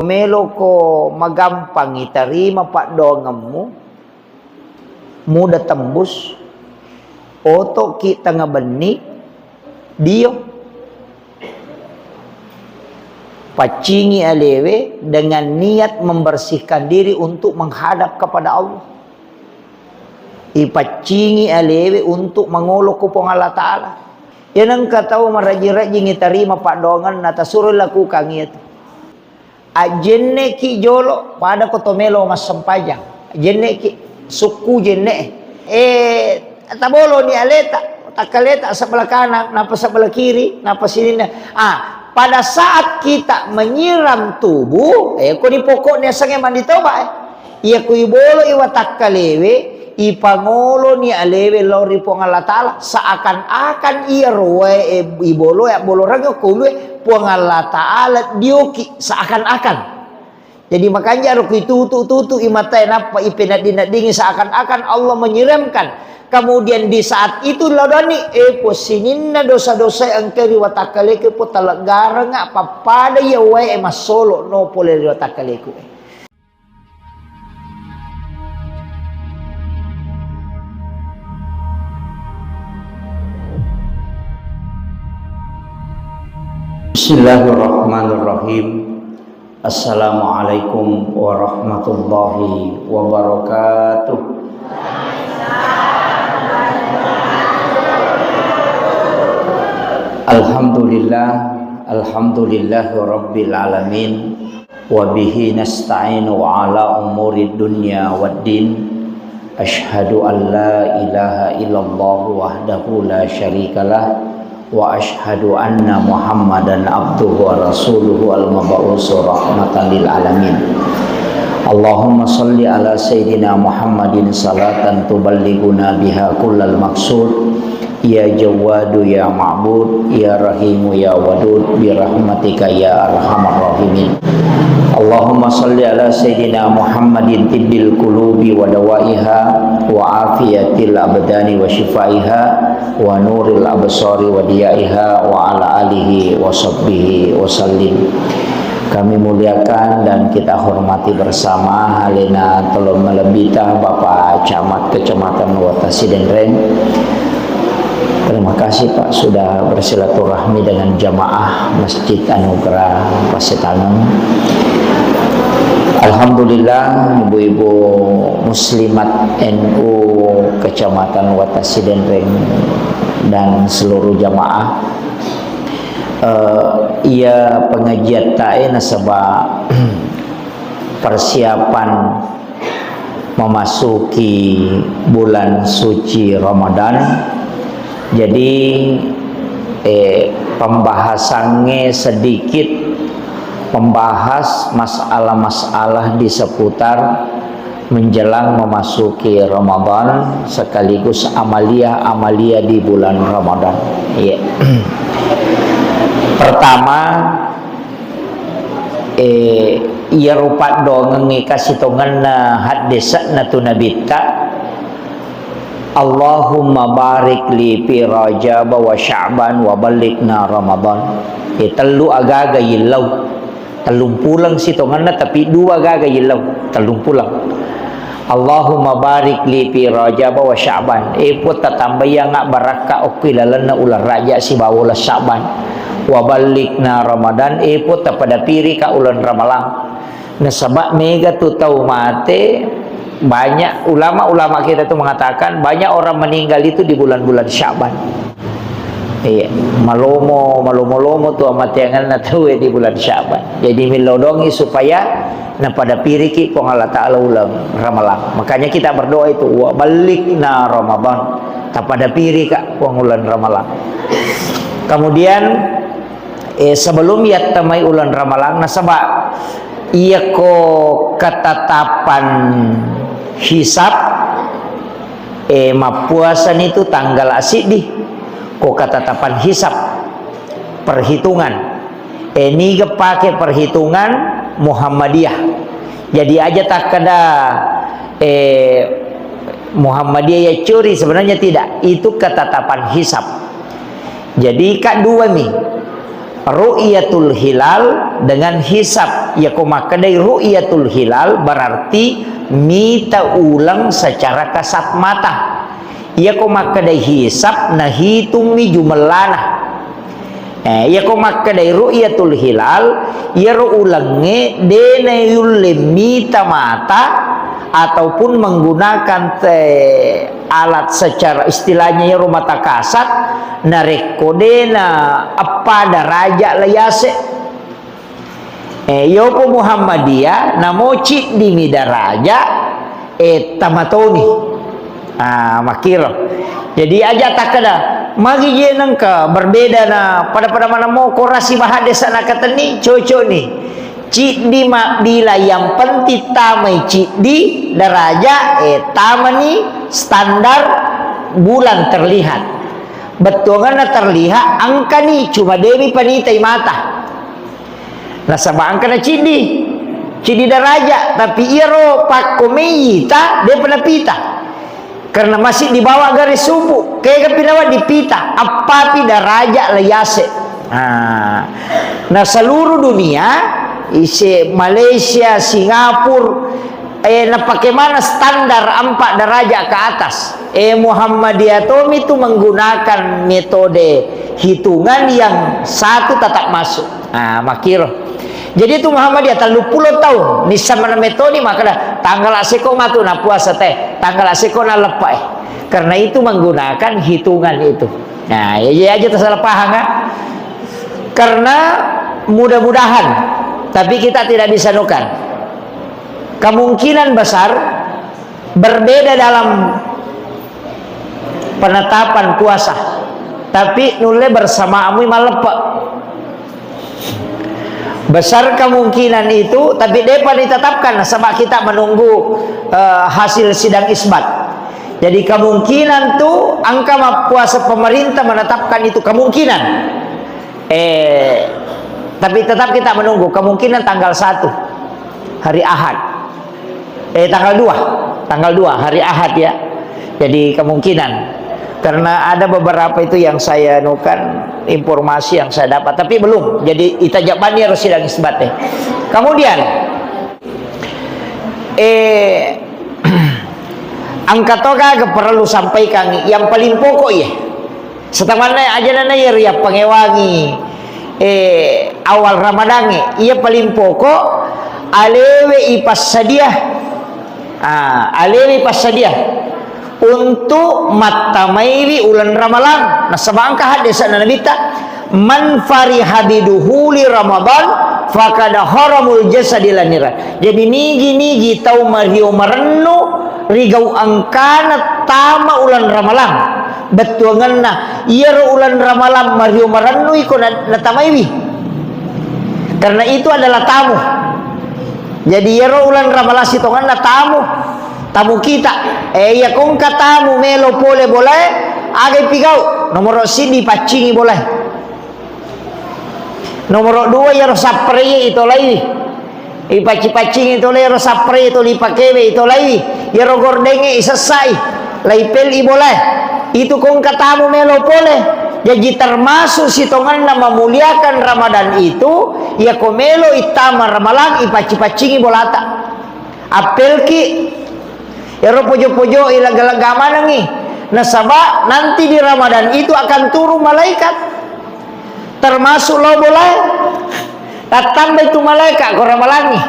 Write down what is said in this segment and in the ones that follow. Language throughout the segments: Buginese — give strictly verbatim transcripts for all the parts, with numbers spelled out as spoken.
Meloko magampangi tarima paddoangemmu, muda tembus, otoki tengnga benni, dio. Paccingi alewe dengan niat membersihkan diri untuk menghadap kepada Allah. Ipaccingi alewe untuk mangolo ko Puang Allah Ta'ala. Iya nengka tau marajing-rajingi tarima paddoangenna, tasuro lakukan iya tu. Ajjenneki jolo, pada ko to melo massempajang. Ajjenneki, sukku jenne. Eh, taboloni aleta, takkaleta sebelah kanan, napa sebelah kiri, napa sininna. Ah, pada saat kita menyiram tubuh, eh, ko di pokoknya sange mandi toba, eh. Iya ku ibolo i watakkalewe, ipangoloni alewe lao ri Puang Allah Ta'ala, seakan-akan iya roe, eh, ibolo ya boloreng ko ulue Puang Allah Ta'ala dioki, seakan-akan. Jadi makanja ro ku itutu-tutu i matae nappa ipenedding-neddingi seakan-akan Allah menyiramkan. Kemudian di saat itu laudani, eh, po sininna dosa-dosa engka ri watakkaleke po taleggarenga pappada iya wae massolo no pole ri watakkalekue. Bismillahirrahmanirrahim. Assalamualaikum warahmatullahi wabarakatuh. Alhamdulillah, alhamdulillahi rabbil alamin. Wa bihi nasta'inu ala umuri dunya waddin. Asyhadu an la ilaha illallah wahdahu la syarikalah, wa asyhadu anna Muhammadan abduhu wa rasuluhu al-mab'usu rahmatan lil alamin. Allahumma salli ala sayyidina Muhammadin salatan tuballighuna biha kullal maqsud. Ya Jawwadu ya Ma'bud, ya Rahimu ya Wadud, bi rahmatika ya arhamar rahimin. Allahumma salli ala sayyidina Muhammadin tibbil qulubi wa dawaiha, wa afiyatil abdani wa shifaiha, wa nuril absari wa diyaiha, wa ala alihi wa sahbihi wa sallim. Kami muliakan dan kita hormati bersama alena tolong melebbita Bapak Camat Kecamatan Wata Sidenreng. Terima kasih, Pak, sudah bersilaturahmi dengan jamaah Masjid Anugerah Pasitangeng. Alhamdulillah, ibu-ibu muslimat N U Kecamatan Wata Sidenreng dan seluruh jamaah. Eh, iya pengajian tae nasaba persiapan memasuki bulan suci Ramadan. Jadi, eh, pembahasannya sedikit membahas masalah-masalah di seputar menjelang memasuki Ramadan sekaligus amalia-amalia di bulan Ramadan. Iya. Pertama, eh, iyaro paddoangengnge kasitongenna haddese'na tu Nabitta, Allahumma barik li fi Rajab wa Sya'ban wa ballighna Ramadan. Eh, tellu agaga yillau. Tellung puleng sitongenna, tapi dua gaga yillau, tellung puleng. Allahumma barik li fi Rajab wa Sya'ban. Eh, Puang, tatambayangnga barakka okko ilalenna uleng Raja sibawa uleng Sya'ban. Wa ballighna Ramadan. Eh, Puang, tapadapirika uleng Ramalang. Nasaba mega tu tau mate, banyak ulama-ulama kita tu mengatakan banyak orang meninggal itu di bulan-bulan Sya'ban. Iya, malomo, malomo-lomo tu amateangenna tauwe di bulan Sya'ban. Jadi, millau dongi supaya napadapiriki Puang Allah Ta'ala uleng Ramalang. Makanya kita berdoa itu, "Wa ballighna Ramadan." Tapadapirika Puang uleng Ramalang. Kemudian, eh, sebelum yattamai uleng Ramalang, nasaba iyako ketetapan hisab, eh, mappuasani tu tanggala siddi, ko ketetapan hisab, perhitungan. Eh, niga pake perhitungan Muhammadiyah. Jadi aja takkeda, eh, Muhammadiyah ya curi, sebenarnya tidak. Itu ketetapan hisab. Jadi, ka dua mi. Ru'yatul hilal dengan hisab. Iyako makkedai ru'yatul hilal berarti mita uleng secara kasat mata. Iyako makkedai hisab, nahitungmi jumellana. Eh, iyako makkedai ru'yatul hilal, iyaro ulengnge de nayulle mita mata ataupun menggunakan te-, alat secara istilahnya iyaro mata kasat, narekko de na eppa daraja la yase. Eh, yopo Muhammadiyah, namo ciddimi daraja, eh, tamatomi. Ah, makkiro. Jadi aja takkeda, magi je nengka berbeda na pada-pada manamo korasi bahade sana katenni, cocok ni. Ciddi mabbila yang penting tamai ciddi daraja, eh, tamani standar bulan terlihat. Bettuanganna terlihat angkani cuma demi panitai mata. Nasaba engka na ciddi, ciddi daraja, tapi iyaro pakko meita, depa napita. Karena masih di bawah garis subuh, kega pinawa dipita, appapi daraja la yase. Nah, nah, seluruh dunia, ise Malaysia, Singapura, eh, napake mana standar empat derajat ke atas. Eh, Muhammadiyah tomi tu menggunakan metode hitungan yang satu tetap masuk. Ah, makkiro. Jadi tu Muhammadiyah telluppulo tahun, nissa mana metode, maka dah, tanggal seko matu na puasa teh, tanggal seko na lepa, eh. Karena itu menggunakan hitungan itu. Nah, ya, ya aja tersalah paham, kan? Karena mudah-mudahan, tapi kita tidak bisa nukan. Kemungkinan besar berbeda dalam penetapan puasa, tapi nulle bersamaamu malleppe. Besar kemungkinan itu, tapi depa ditetapkan, sebab kita menunggu, eh, hasil sidang isbat. Jadi kemungkinan tu engka ma-, puasa pemerintah menetapkan itu kemungkinan. Eh, tapi tetap kita menunggu, kemungkinan tanggal satu, hari Ahad. Eh, tanggal dua. Tanggal dua, hari Ahad, ya. Jadi, kemungkinan. Karena ada beberapa itu yang saya nukan, informasi yang saya dapat, tapi belum. Jadi, itajabani harus sidang isbat, eh. Kemudian, eh, engka to gaga perlu sampaikan, yang paling pokok, ya. Setamanna aja nana iya riappangewangi, eh, awal Ramadangnge. Iya paling pokok, alewe ipassadia. Ah, alewe ipassadia untuk mattamaiwi uleng Ramalang. Nasaba engka haddese'na Nabitta, "Man fariha biduhuli Ramadan, fakada haramul jasadi lanira." Jadi nigi-nigi tau mario marennu rigau engkana tama uleng Ramalang. Bettuangenna, iyaro uleng Ramalang mario marennu iko na-, natamaiwi. Karena itu adalah tamu. Jadi, iyaro uleng Ramalang sitongenna tamu. Tamu kita. Eh, iya kongka tamu melo pole bolae, aga ipigau? Nomoro siddi, paccingi bolae. Nomoro dua, iyaro sapparei itolaiwi. Ipacci-paccingi tolai ro sapparei toli pakewe itolaiwi. Iyaro gordengnge isessai. Laipelli bolae. Itu kongka tamu melo pole. Jaji termasuk sitongenna memuliakan Ramadan itu, iyako melo ittama Ramalang ipacci-paccingi bolata. Appelki. Ero pojo-pojo i lega-lega manengi. Nasaba nanti di Ramadan itu akan turun malaikat. Termasuk lo bolae. Tattambai tu malaikat ko Ramalangi.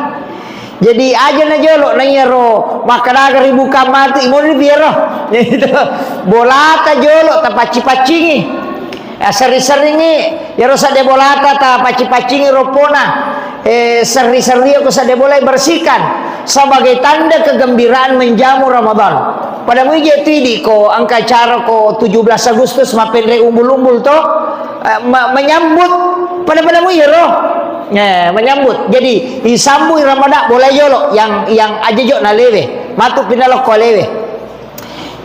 Jadi aja na jolo na iyaro makkadaga ribuka mati imoni piero. Itu bolata jolo tapacci-paccingi. Ya, sering-seringi, iyaro sadde bolata ta pacci-paccingi roppona. Eh, serri-serri ko sadde bolai bersihkan sebagai tanda kegembiraan menjamu Ramadan. Pada muije tu idi ko engka acara ko tujuh belas Agustus mappenre umbul-umbul to, eh, me-, menyambut, pada-pada mu iyaro. Eh, menyambut. Jadi, isambui Ramadan bolai jolo yang, yang aja jo nalewe. Matu pinalokko alewe.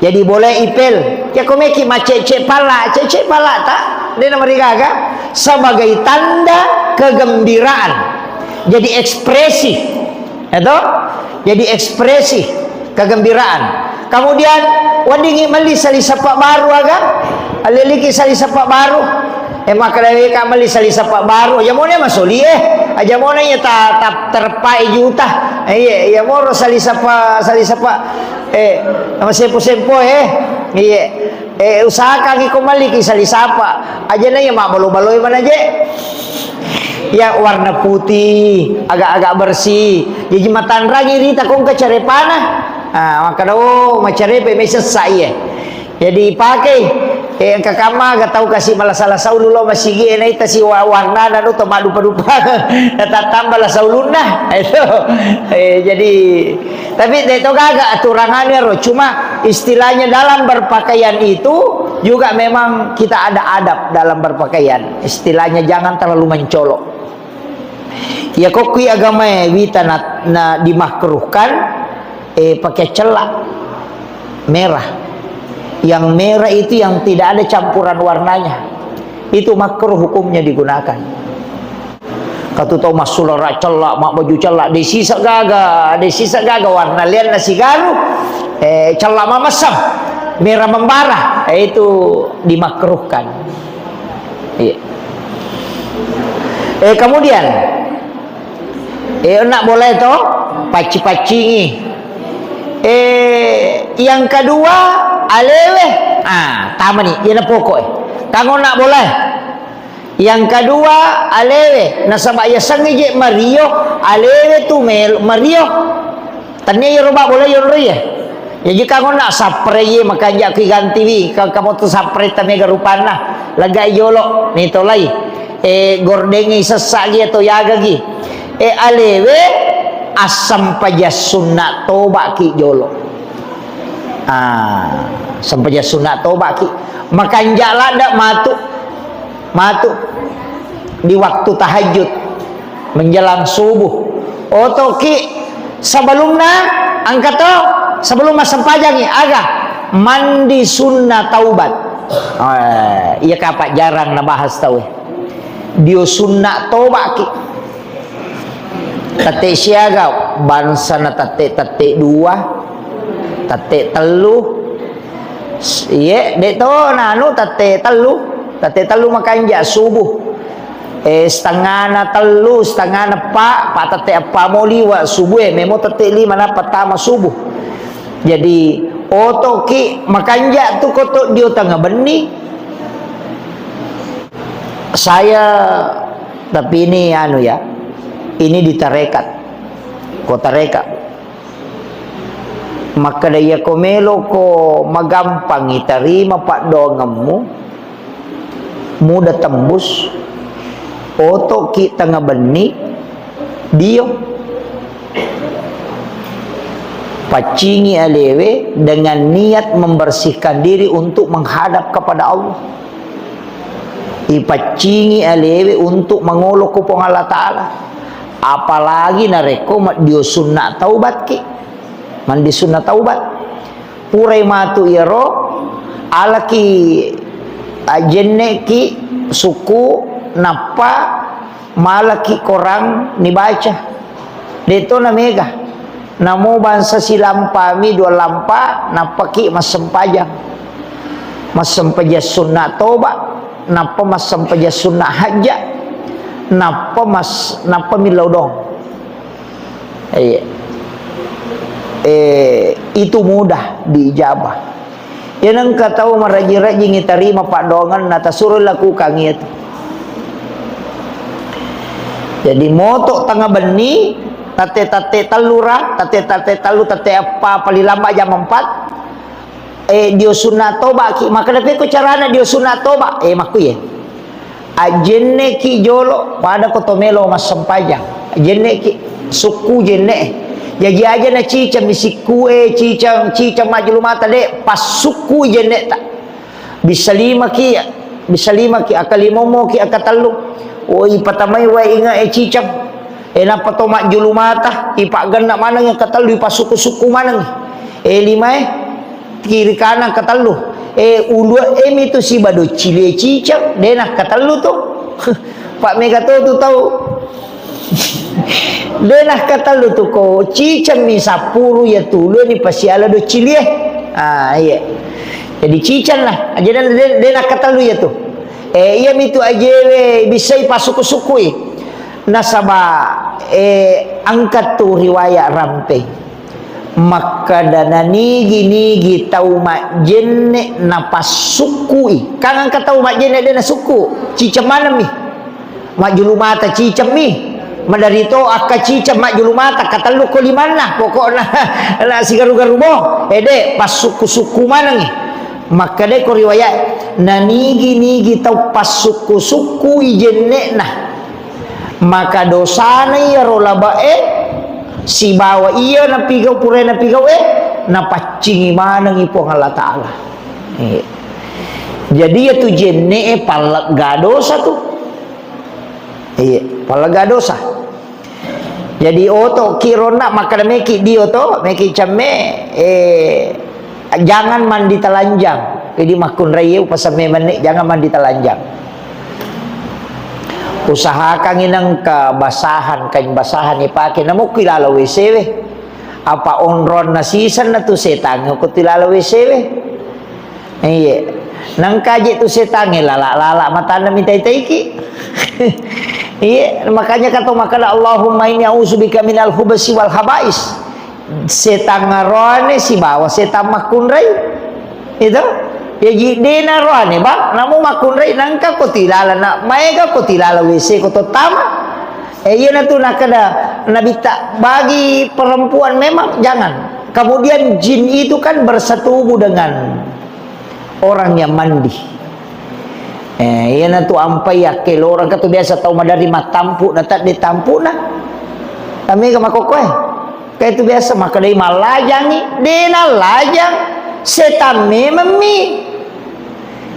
Jadi boleh ipel. Ya komeki macece pala, cece pala tak? Dia nama rigaga sebagai tanda kegembiraan. Jadi ekspresi. Itu? Jadi ekspresi kegembiraan. Kemudian, weddingngi melli sali sepak baru aga? Aleliki sali sepak baru. Eh, makkeda weka melli salisapa baru, aja mone masoli, eh. Aja mone iya ta, ta terpai juta. Eh, iya, iya moro salisapa, salisapa, eh, nama sempo-sempo, eh. Iya. Eh, usahakan iko melli ki salisapa. Aja na iya mabbalo-baloi mana je. Ya, warna putih, agak-agak bersih. Jadi matanrangi rita kongka carepana. Ah, makkeda, oh, macarepe mai sessa iya. Jadi ipakei, eh, engka kamma aga tau kasi malasa-lasa ulu lao masigi, eh, naita si wa-, warnana do to maddupa-dupa. Natattamba lasa ulunna. Itu. Eh, jadi, tapi de to gaga aturanganna ro, cuma istilahnya dalam berpakaian itu juga memang kita ada adab dalam berpakaian. Istilahnya jangan terlalu mencolok. Iya, kokkui agamae wita na, na dimakruhkan, eh, pakai cella merah. Yang merah itu yang tidak ada campuran warnanya. Itu makruh hukumnya digunakan. Katu tau massulara cella, mabbaju cella, de sisa gaga, de sisa gaga warna lianna sigaru, eh, cella mamessang, merah membara, eh, itu dimakruhkan. Iya. Eh, kemudian, eh, onna boleh to, pacci-paccingi. Eh, yang kedua, alewe. Ah, tamani, iyana pokok, eh. Kanggo onna boleh. Yang kedua, alewe. Nasaba yasengnge je mario, alewe tu mel-, mario. Tania iyaro ba boleh yonro ya. Jaji kanggo onna sapre ye makanja ku gantiwi, ka-, kamu tu sapre ta mega rupanna. Lega jolo, ni tolai. Eh, gordengi sessa gi atau yaga gi. Eh, alewe, assampajang sunna toba ki jolo. Ah, sampajang sunna toba ki. Makanja ladda matu. Matu. Di waktu tahajud. Menjelang subuh. Otoki sebelumna, engka to, sebelum massempajangi, aga? Mandi sunna taubat. Eh, iya kapa jarang nabahas tau, eh. Dio sunna toba ki. Tette siaga, bangsana tette, tette dua, tette tellu. S-, iye, de to nanu tette tellu. Tette tellu makanja subuh. Eh, setengahna tellu, setengahna eppa, pa tette eppa mo liwa subuh, eh, memo tette lima na pertama subuh. Jadi, otoki makanja tu koto dio tengah benni. Saya, tapi ini anu ya, ini di tarekat. Ko tarekat. Makkeda, iya ko meloko magampangi tarima paddoangemmu, mudah tembus, otoki tengah benni, dio. Paccingi alewe dengan niat membersihkan diri untuk menghadap kepada Allah. Ipaccingi alewe untuk mangolo ko Puang Allah Ta'ala. Apalagi narekko maddio sunna taubat ki. Mandi sunna taubat. Purai matu iyaro, alaki, ajenneki suku, nappa malaki korang nibaca. Deto na mega. Namo bangsa silampami dua lampa, nappaki massempajang. Massempajang sunna toba, nappa massempajang sunna hajja, nappa mas-, nappa millau dong. Iya. Eh, itu mudah diijabah. Iya, nengka tau marajing-rajingi tarima paddoangenna, tasuro lakukan itu. Jadi, moto tengah benni, tatte-tatte tellura, tatte-tatte tellu, tatte eppa, paling lambat jam empat. Eh, dio sunna toba ki. Makkeda, "Pekko carana dio sunna toba?" Eh, makkuye. Ajenneki jolo, pada ko to melo massempajang. Ajenneki, sukku jenne. Jaji aja na cicang mi sikku e, cicang, cicang majjulu mata de, pas sukku jenne ta. Bisa lima ki, bisa lima ki, aka limomo ki, aka tellu. Woi, patamai wae inga e cicang. E, nappa to majjulu mata, ipaggenna maneng e katellu, ipasukku-sukku maneng. E, lima e, kiri kanan katellu. E, ulue e mitu siba doccilie cicang, de nakkatellu tu. Pak mega to tu tau. De nakkatellu tu ko cicang mi sappuru ya tulu ni pasiala doccilie. Ah, iya. Jadi cicang lah. Jadi de, de nakkatellu ya tu. Eh, iyamitu ajewe bissai passukku-sukkui. Nasaba, eh, engka tu riwayat rampei. Makkeda nanigi-nigi tau majjenne napassukkui. Kan engka tau majjenne de nasukku, ciceng manengmi. Majjulu mata cicemmi. Maderito akka ciceng majjulu mata, katellu ko limanna, pokokna na sigaru-garu bo. Ede, passukku-sukku manengi. Makkeda ko riwayat, nanigi-nigi tau passukku-sukkui jenne'na, maka dosana iyaro labe'e sibawa iya napigau, pura napigau'e, napaccingi manengi Puang Allah Ta'ala. Eh. Jadi, iyatu jenne'e pallegga dosa tu. Iya, pallegga dosa. Jadi, oto ki ronna makkeda meki dio to, meki cemme, eh, jangan mandi telanjang. Jadi, makkunrai upasemme menne, jangan mandi telanjang. Usahakan inengka basahan, kain basahan ipake, namukki lalo W C we. Apa onronna siseng na tu setangnge ko tu lalo W C we. Iya. Nangkaji tu setangnge lala-lala matanna mitai-taiki. Iya, makanya kata makkeda, "Allahumma inni a'udzubika minal khubsi wal khabais." Setang aroane sibawa setang makkunrai. Itu. Jaji dena roane, Bang, namu makkunrai nangka ko tilala na maega ko tilala W C ko tottama. Eh, iya natu nakada Nabitta, bagi perempuan memang jangan. Kemudian jin itu kan bersetubuh dengan orang yang mandi. Eh, iyanatu ampai akkelorang, katu biasa tau madari mattampu na tadde tampuna. Tamega makokkoe. Kae tu biasa makkedai mallajangi, de nallajang, setan mememmi.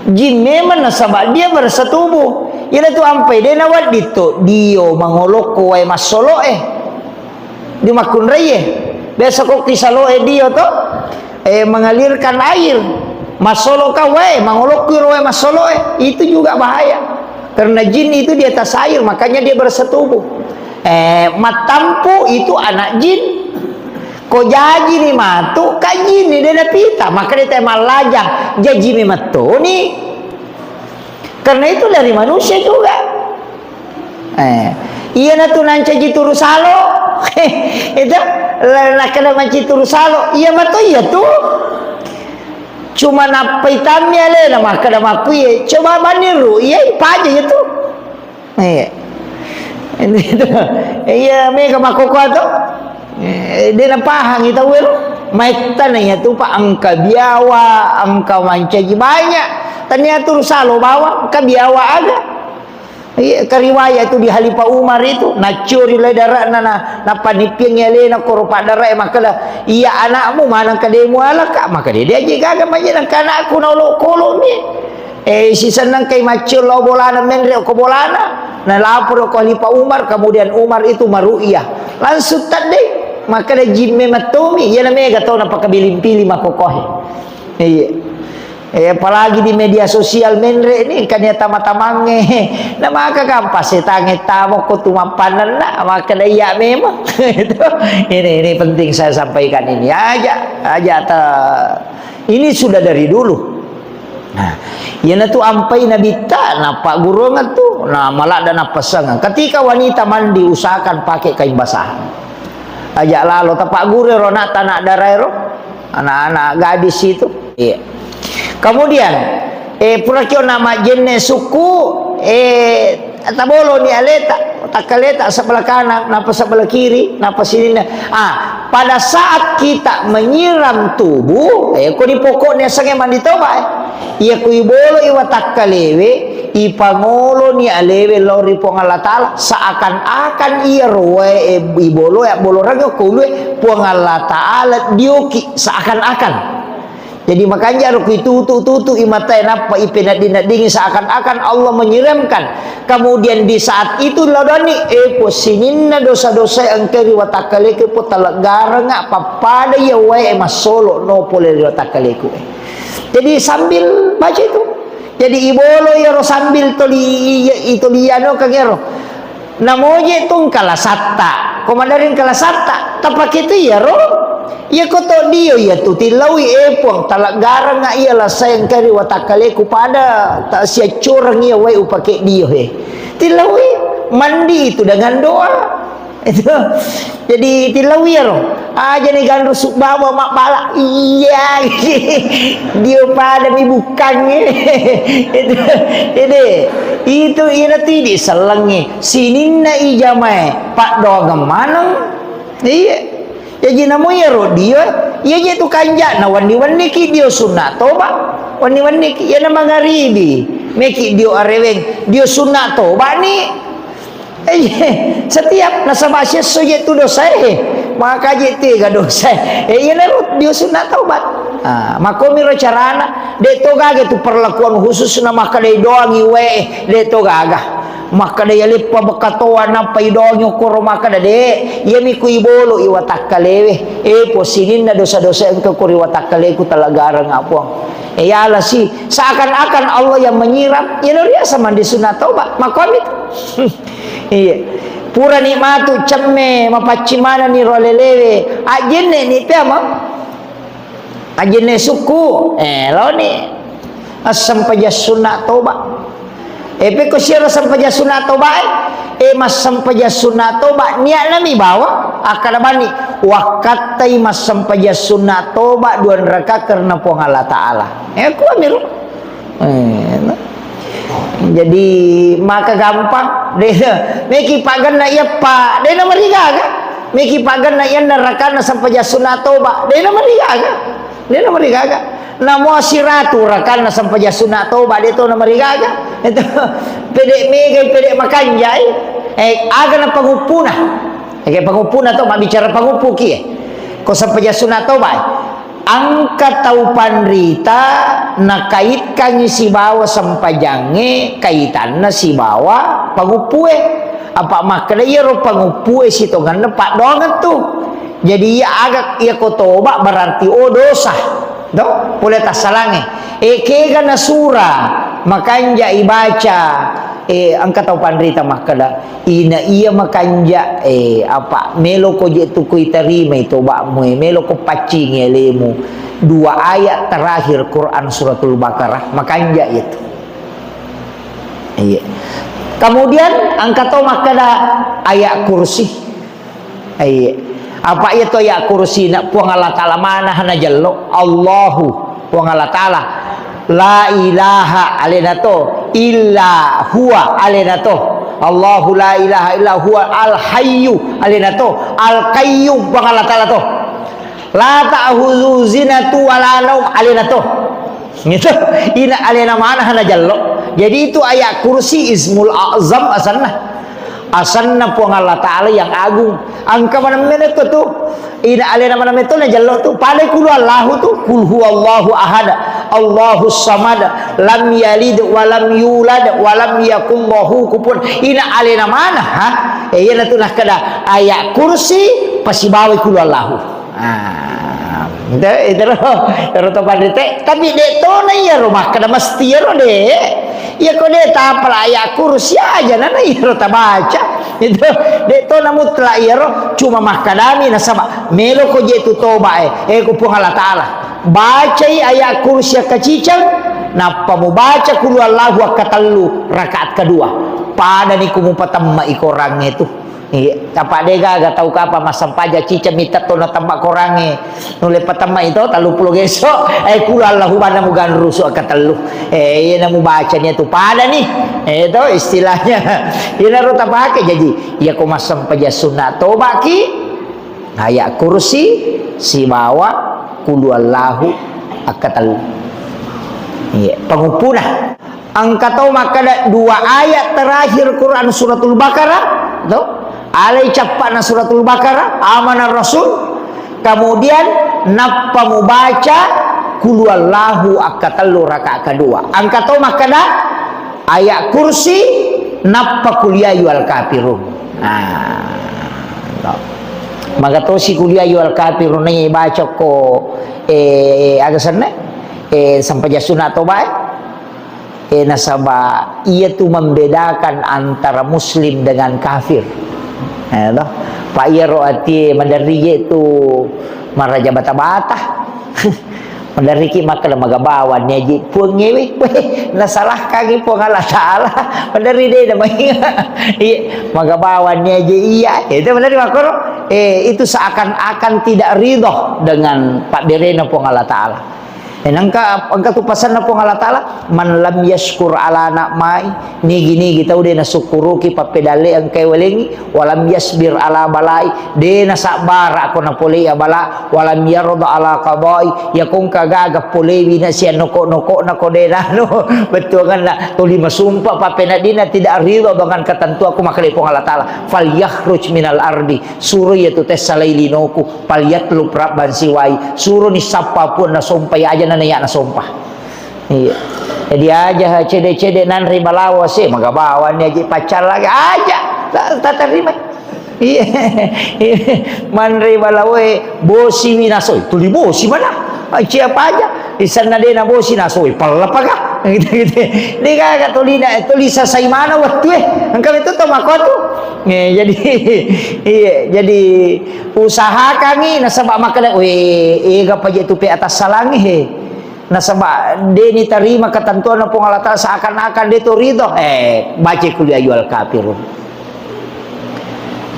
Jin memang nasaba dia bersetubuh. Iyanatu ampai de nawedding to dio mangolokko wae massoloe. Di makkunraie. Biasa ko kisaloe dio to, eh, mengalirkan air. Massolo ka wae, mangolokki ro wae massoloe. Itu juga bahaya. Karena jin itu di atas air, makanya dia bersetubuh. Eh, mattampu itu anak jin. Ko jaji ni matu, ka jin ni de napita, maka dia teh mallaja. Jaji mi mattoni. Karena itu dari manusia juga. Eh, iyanatu nancaji turu salo. Itu, la-, nakkeda mancaji turu salo. Iya mato iya tu. Cuma nappai tammi alena makkeda makkuye. Coba maniru, iya paja iya tu. Iya. Itu. Iya, mega makkokkoe to. Eh, de napahangi tau ero. Maettana iya tu, Pak, engka biawa, engka mancaji banyak. Tania turu salo bawang, engka biawa aga. Iya, kariwaya tu di Khalifah Umar itu, naccuri lai dara'na na, napanippiangi alena koro paddarae makkeda, "Iya anakmu maneng kademu alaka?" Maka dia diajak gaga manyedang ke anakku na olokolomi. Eh, sisenneng kai maccio lao bolana menre ko bolana. Na lapor ko Khalifah Umar, kemudian Umar itu maru'yah. Langsung taddei, makkeda jimme mattomi, iya na mega tau napakabiling-piling makkokohe. Iya. Eh, apalagi di media sosial menre ni, kan ya tama-tamange. Na maka gampang setange tamo ko tu mappanenna, makkeda iya memang. Itu, ini, ini penting saya sampaikan ini. Aja, aja ta-, ini sudah dari dulu. Nah, iyanatu ampai Nabitta, nappagguruangan tu, nah, maladda nappassangang. Ketika wanita mandi, usahakan pakai kain basah. Aja lalo tapagguru ro anak, anak daraero, anak-anak gadis itu. Iya. Kemudian, eh, pura kio nama jenne suku, eh, taboloni aleta, takkaleta sebelah kanan, napa sebelah kiri, napa sininna. Ah, pada saat kita menyiram tubuh, eh, ko di pokoknya sange mandi toba, eh. Iya ku ibolo iwa takkalewe, ipangoloni alewe lao ri Puang Allah Ta'ala, seakan-akan iya roe, eh, ibolo ya bolo raga ko ulue Puang Allah Ta'ala dioki, seakan-akan. Jadi, makanja ro kuitutu-tutu i matae, nappa ipenedding-neddingi, seakan-akan Allah menyiramkan. Kemudian di saat itu laudani, eh, po sininna dosa-dosa engka ri watakkaleku, po taleggarenga pappada iya wae massolo no pole ri watakkaleku, eh. Jadi, sambil baca itu. Jadi, ibolo iyaro sambil toli, i-, i-, itoliano kangero. Namoje tu engka lasatta. Ko maderri engka lasatta, tapake tu iyaro. Iya ko to dio iya tu tillaui, eh Puang, taleggarengnga iya lassae engka ri watakkaleku pada ta siaccureng iya wae upake dio he. Tillaui mandi itu dengan doa. Itu. Jadi tillaui iyaro. Aja ni ganru subbawa mabbala. Iya. Dio pada mi bukkangnge. Itu. Jadi itu ina tu idi sellengnge. Sininna ijamae paddoangeng maneng. Iya. Jaji namo iyaro dio, iya je tu kanja'na wenni-wenniki dio sunna toba, wenni-wenniki, iyana mangaribi, meki dio areweng, dio sunna toba ni. Eh, setiap nasaba siesso je tu dosae, maka je tega dosae. Eh, iyanaro dio sunna toba. Ah, makomiro carana, de to gaga tu perlakuan khusus na makkadai doangi wae, de to gaga. Makkeda iya leppa bekatoa nappa idoangi okkoro makkeda, "De, iyami ku ibolo i watakkalewe. Eh, po sininna dosa-dosa engka ko ri watakkaleku taleggarengnga Puang." Eh, yala si, seakan-akan Allah yang menyiram. Iyana riaseng mandi sunna toba. Makkuami tu. Iya. Purani matu cemme mapaccing manenni ro alelewe. Ajjenne ni peamang. Ajjenne sukku, eh, laoni assempajang sunna toba. Eh, pekko siaro sempajang sunna toba, eh, eh, massempajang sunna toba, niatna mi bawa, akkada bani, wakkattai massempajang sunna toba dua rakaat karena Puang Allah Ta'ala. Eh, kuamiro. Eh, no. Jadi, maka gampang. De, meki paganna iya, Pak. De na marigaga. Meki paganna iya na rakanna sempajang sunna toba. De na marigaga. De na marigaga. Namo siratu rakanna sempajang sunna toba. De to na marigaga. Itu. Pede megai, pede makanjai. Eh, aga na panguppuna. Ege panguppuna to, mabbicara panguppuki, eh. Ko sempajang sunna toba, eh. Engka tau panrita nakaitkangngi sibawa sempajangnge kaitanna sibawa panguppue. Apa makkeda iyaro panguppue sitongenna paddoangeng tu. Jadi iya aga, iya ko toba berarti, oh, dosa. To? Pole tassalangnge. E, kega nasura makanja ibaca, e, engka tau panrita makkeda, Ina iya makanja, eh, apa, meloko je tu ko itarimai toba'mu, eh, meloko paccingi alemu. Dua ayat terakhir Quran Suratul Baqarah, makanja itu. Iya. Kemudian, engka to makkeda ayat kursi. Iya. Apa iya to ayat kursi na Puang Allah Ta'ala mana hana jello? Allahu, Puang Allah Ta'ala. La ilaha alena to, illa huwa alena to. Allahu la ilaha illa huwa al hayyu alena to, al qayyum Puang Allah Ta'ala to. La ta'khudzu sinatun wa la naum alena to. Gitu. Ina alena mana hana jello. Jadi itu ayat kursi ismul a'zam asanna. Asanna Puang Allah Ta'ala yang agung. Engka maneng mene ko tu. Ina alena maneng meto na jello tu. Pada kulu Allahu tu. Kul huwallahu ahad. Allahu samad. Lam yalid wa lam yulad wa lam yakul lahu kufuwan. Ina alena mana, ha? Eh, iyana tu nakkeda ayat kursi pasibawai kulu Allahu. Ah, ente, ente ro, ro to pandite. Tapi de to na iyaro makkeda mesti iyaro de. Iya ko de tapala ayat kursi aja nana iyaro tabaca. Itu de to na mutlak iyaro, cuma makkedami nasaba melo ko je tu toba e. Eh, ku Puang Allah Ta'ala. Bacai ayat kursi akkaciceng, nappa mubaca kulu Allahu akkatellu rakaat kedua. Padani ku mupatemma i korangnge tu. Iya, apa de gaga tau kapang massempajang ciceng mitta to natemma korangnge. Nulle patemma itu telluppulo geso, eh, kulu Allahu manna muganrusu akkatellu. Eh, iya namu baca nia tu pada ni. Eh, to istilahnya. Iyana ro tapake jaji. Iya ko massempajang sunna tobaki, ayat kursi sibawa kulu Allahu akkatellu. Iya, panguppuna. Engka tau makkeda dua ayat terakhir Quran Suratul Baqarah, to? Alai cappa'na Suratul Baqarah, amana Rasul. Kemudian nappa mubaca kulu Allahu akkatellu rakaat kedua. Engka tau makkeda ayat kursi nappa kul ya ayyuhal kafirun. Nah, to. Magatosi kul ya ayyuhal kafirun nai baca ko, eh, aga senna? Eh, sempajang sunna tobae. Eh, nasaba iya tu membedakan antara muslim dengan kafir. Eh, to? Pa iyaro atie maderri je tu, Maraja bata-bata. Maderriki makkeda, "Magabawanni aji Puangngewe." Weh, nasalahkangi Puang Allah Ta'ala. Maderri de na mainga. Iya, magabawanni aji iya. Itu maderri makkoro. Eh, itu seakan-akan tidak ridho dengan pabberena Puang Allah Ta'ala. Eh, nangka, engka tu pasanna Puang Allah Ta'ala, "Man lam yashkur ala na'mai," nigi-nigi tau de nasukkuruki pappedalle engkae walengi, "walam yasbir ala balai," de nasabbara ko napolei abala, "walam yarda ala qadai," ya ko engka gaga polewi na sian noko-nokona ko de nanu, bettuanganna tuli masumpa pappeneddinna tidak ridho dengan ketentuanku, makkedai Puang Allah Ta'ala, "Fal yakhruj minal ardi," suro iya tu tessalai linoku, "fal yatlub rabban siwai," suroni sappa puang nasompa, ya aja nana ya nasompa. Iya. Jadi aja cede-cede nanre balawo se, magabawanni aji paccallaki aja. Ta-, tatarima. Iya. Manre balawoe bosi wi nasoi, tuli bosi mana? Siapa aja? Isanna de na bosi nasoi, pallapaka? Gitu, gitu. De gaga tuli na, tuli sasai mana wettu e? Engka betul to makotu. Eh, jadi, iya, jadi usahakangi nasaba makkeda, "Weh, ega paje tu pe atas salangi he." Nasaba de nitarima ketentuanna Puang Allah Ta'ala seakan-akan de to ridho. Eh, baca kul ya ayyuhal kafirun.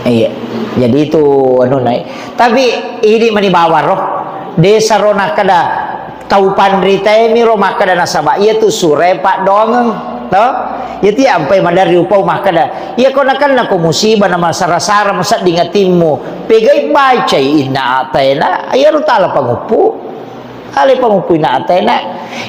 Iya. Jadi itu anu naik. Tapi ini mani bawang ro. Desa ro nakkeda tau panritaemi ro makkeda nasaba iya tu sure paddoangeng. To? Iya tu ampai maderri upau makkeda. Iya ko nakenna ko musibah na masara-sara musedding atimmu. Pegai bacai inna ataina. Iya ro tala panguppu. Ale pamupui na atena.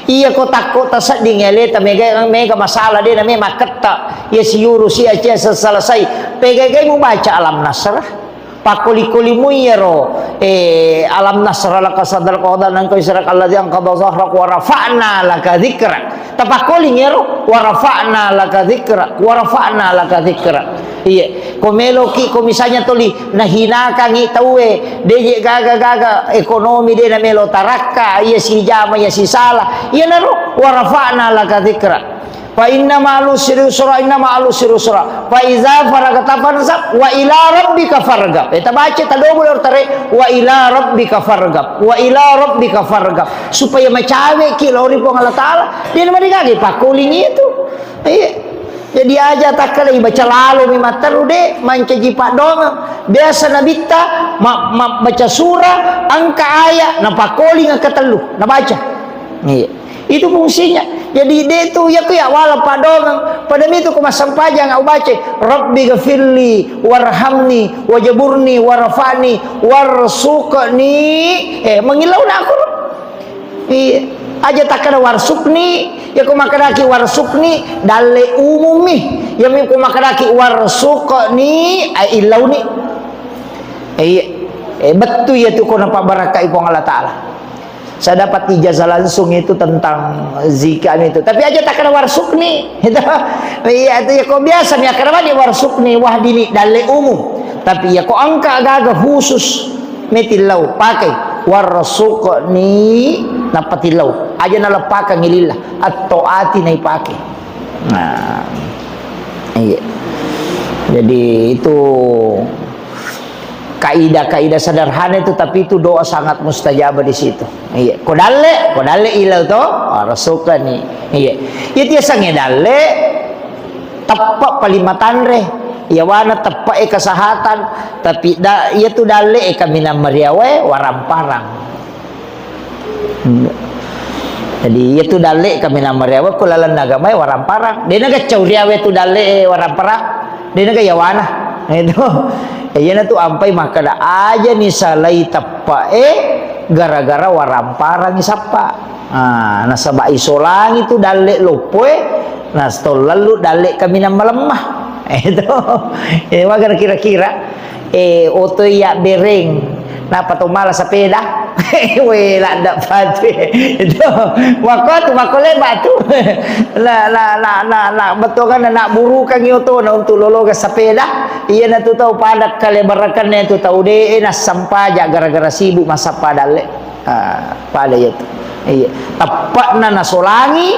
Iya ko takko tasedding aleta mega, mega masalah de na me makketta. Iya siuru si acia selesai. Pegai-gai mubaca Alam Nasrah. Pakkoli-koli mu iyaro, eh, Alam Nasrah laka sadrak wa wada'na anka wizrak alladzi anqadha zahrak wa rafa'na laka dzikrak. Tapakkoling iyaro, wa rafa'na laka dzikrak, wa rafa'na laka dzikrak. Iya, ko meloki, ko misalnya tuli nahinakangi tauwe, deje gaga-gaga ekonomi de na melo tarakka, iya sijama, iya sisala, iyanaro wa rafa'na laka dzikrak. Fa inna ma'al usri yusra, inna ma'al usri yusra. Fa iza faragta fansab, wa ila rabbika fargab. Eh, tabaca tadobo lor tare, wa ila rabbika fargab, wa ila rabbika fargab. Supaya macaweki lori Puang Allah Ta'ala. De na marigaga pakkoling itu. Iya. Jadi aja takkeda ibaca lalo mi matteru de, mancaji paddoangeng. Biasa nabitta ma-, ma-, baca surah, engka ayat, napakkoling engka tellu, nabaca. Iya. Itu fungsinya. Jadi de tu ya ku ya wala paddoangeng. Pada mitu ku massempajang au baca, "Rabbi ghafirli warhamni wajaburni warfa'ni warsuqni." Eh, mangillau na aku. Iya. Aja takkeda warsukni, ya ko makkedaki warsukni, dalle umummi. Ya mi ko makkedaki warsukni, ai illauni. Iya. Eh, bettu iya tu ko napabbarakkai Puang Allah Ta'ala. Saya dapat ijazah langsung itu tentang zikir itu. Tapi aja takkeda warsukni. Itu. Iya, itu ya ko biasa mi akkeda mani warsukni, wahdini, dalle umum. Tapi ya ko engka gaga khusus. Metillau, pakai. Warzuqni, nappa tillau. Aja naleppakangngi lillah. At-taati naipake. Nah, iya. Jadi itu kaidah-kaidah sederhana itu, tapi itu doa sangat mustajab di situ. Iya. Ko dalle, ko dalle ilau to, warzuqni. Iya. Iya tiasangnge dalle, teppe paling matanre. Yawana teppe e kesehatan, tapi da-, iya tu dalle e kaminang mariawae waramparang. Hmm. Jadi iya tu dalle e kaminang mariawae ko lalenna agamae waramparang. Dena gaccau riawe tu dalle e waramparang. Dena ga yawana. Itu. Iyana tu ampai makkeda aja ni salai teppe e gara-gara waramparang isappa. Ah, nasaba isolangi tu dalle loppo e, nastollallu dalle kaminang malemma. Itu. Eh, maga kira-kira. Eh, oto iya bereng. Napa to mala sepeda? We, ladda patu. Itu. Wakko tu, wakko leba tu. La, la, la, la, la. Betul kan nak burukan oto na untuk lologa sepeda. Iya na tu tau pada kale barakan tu tau de, eh, nasampaja gara-gara sibuk massappa dalle. Ah, pada iya tu. Iya. Teppa'na nasolangi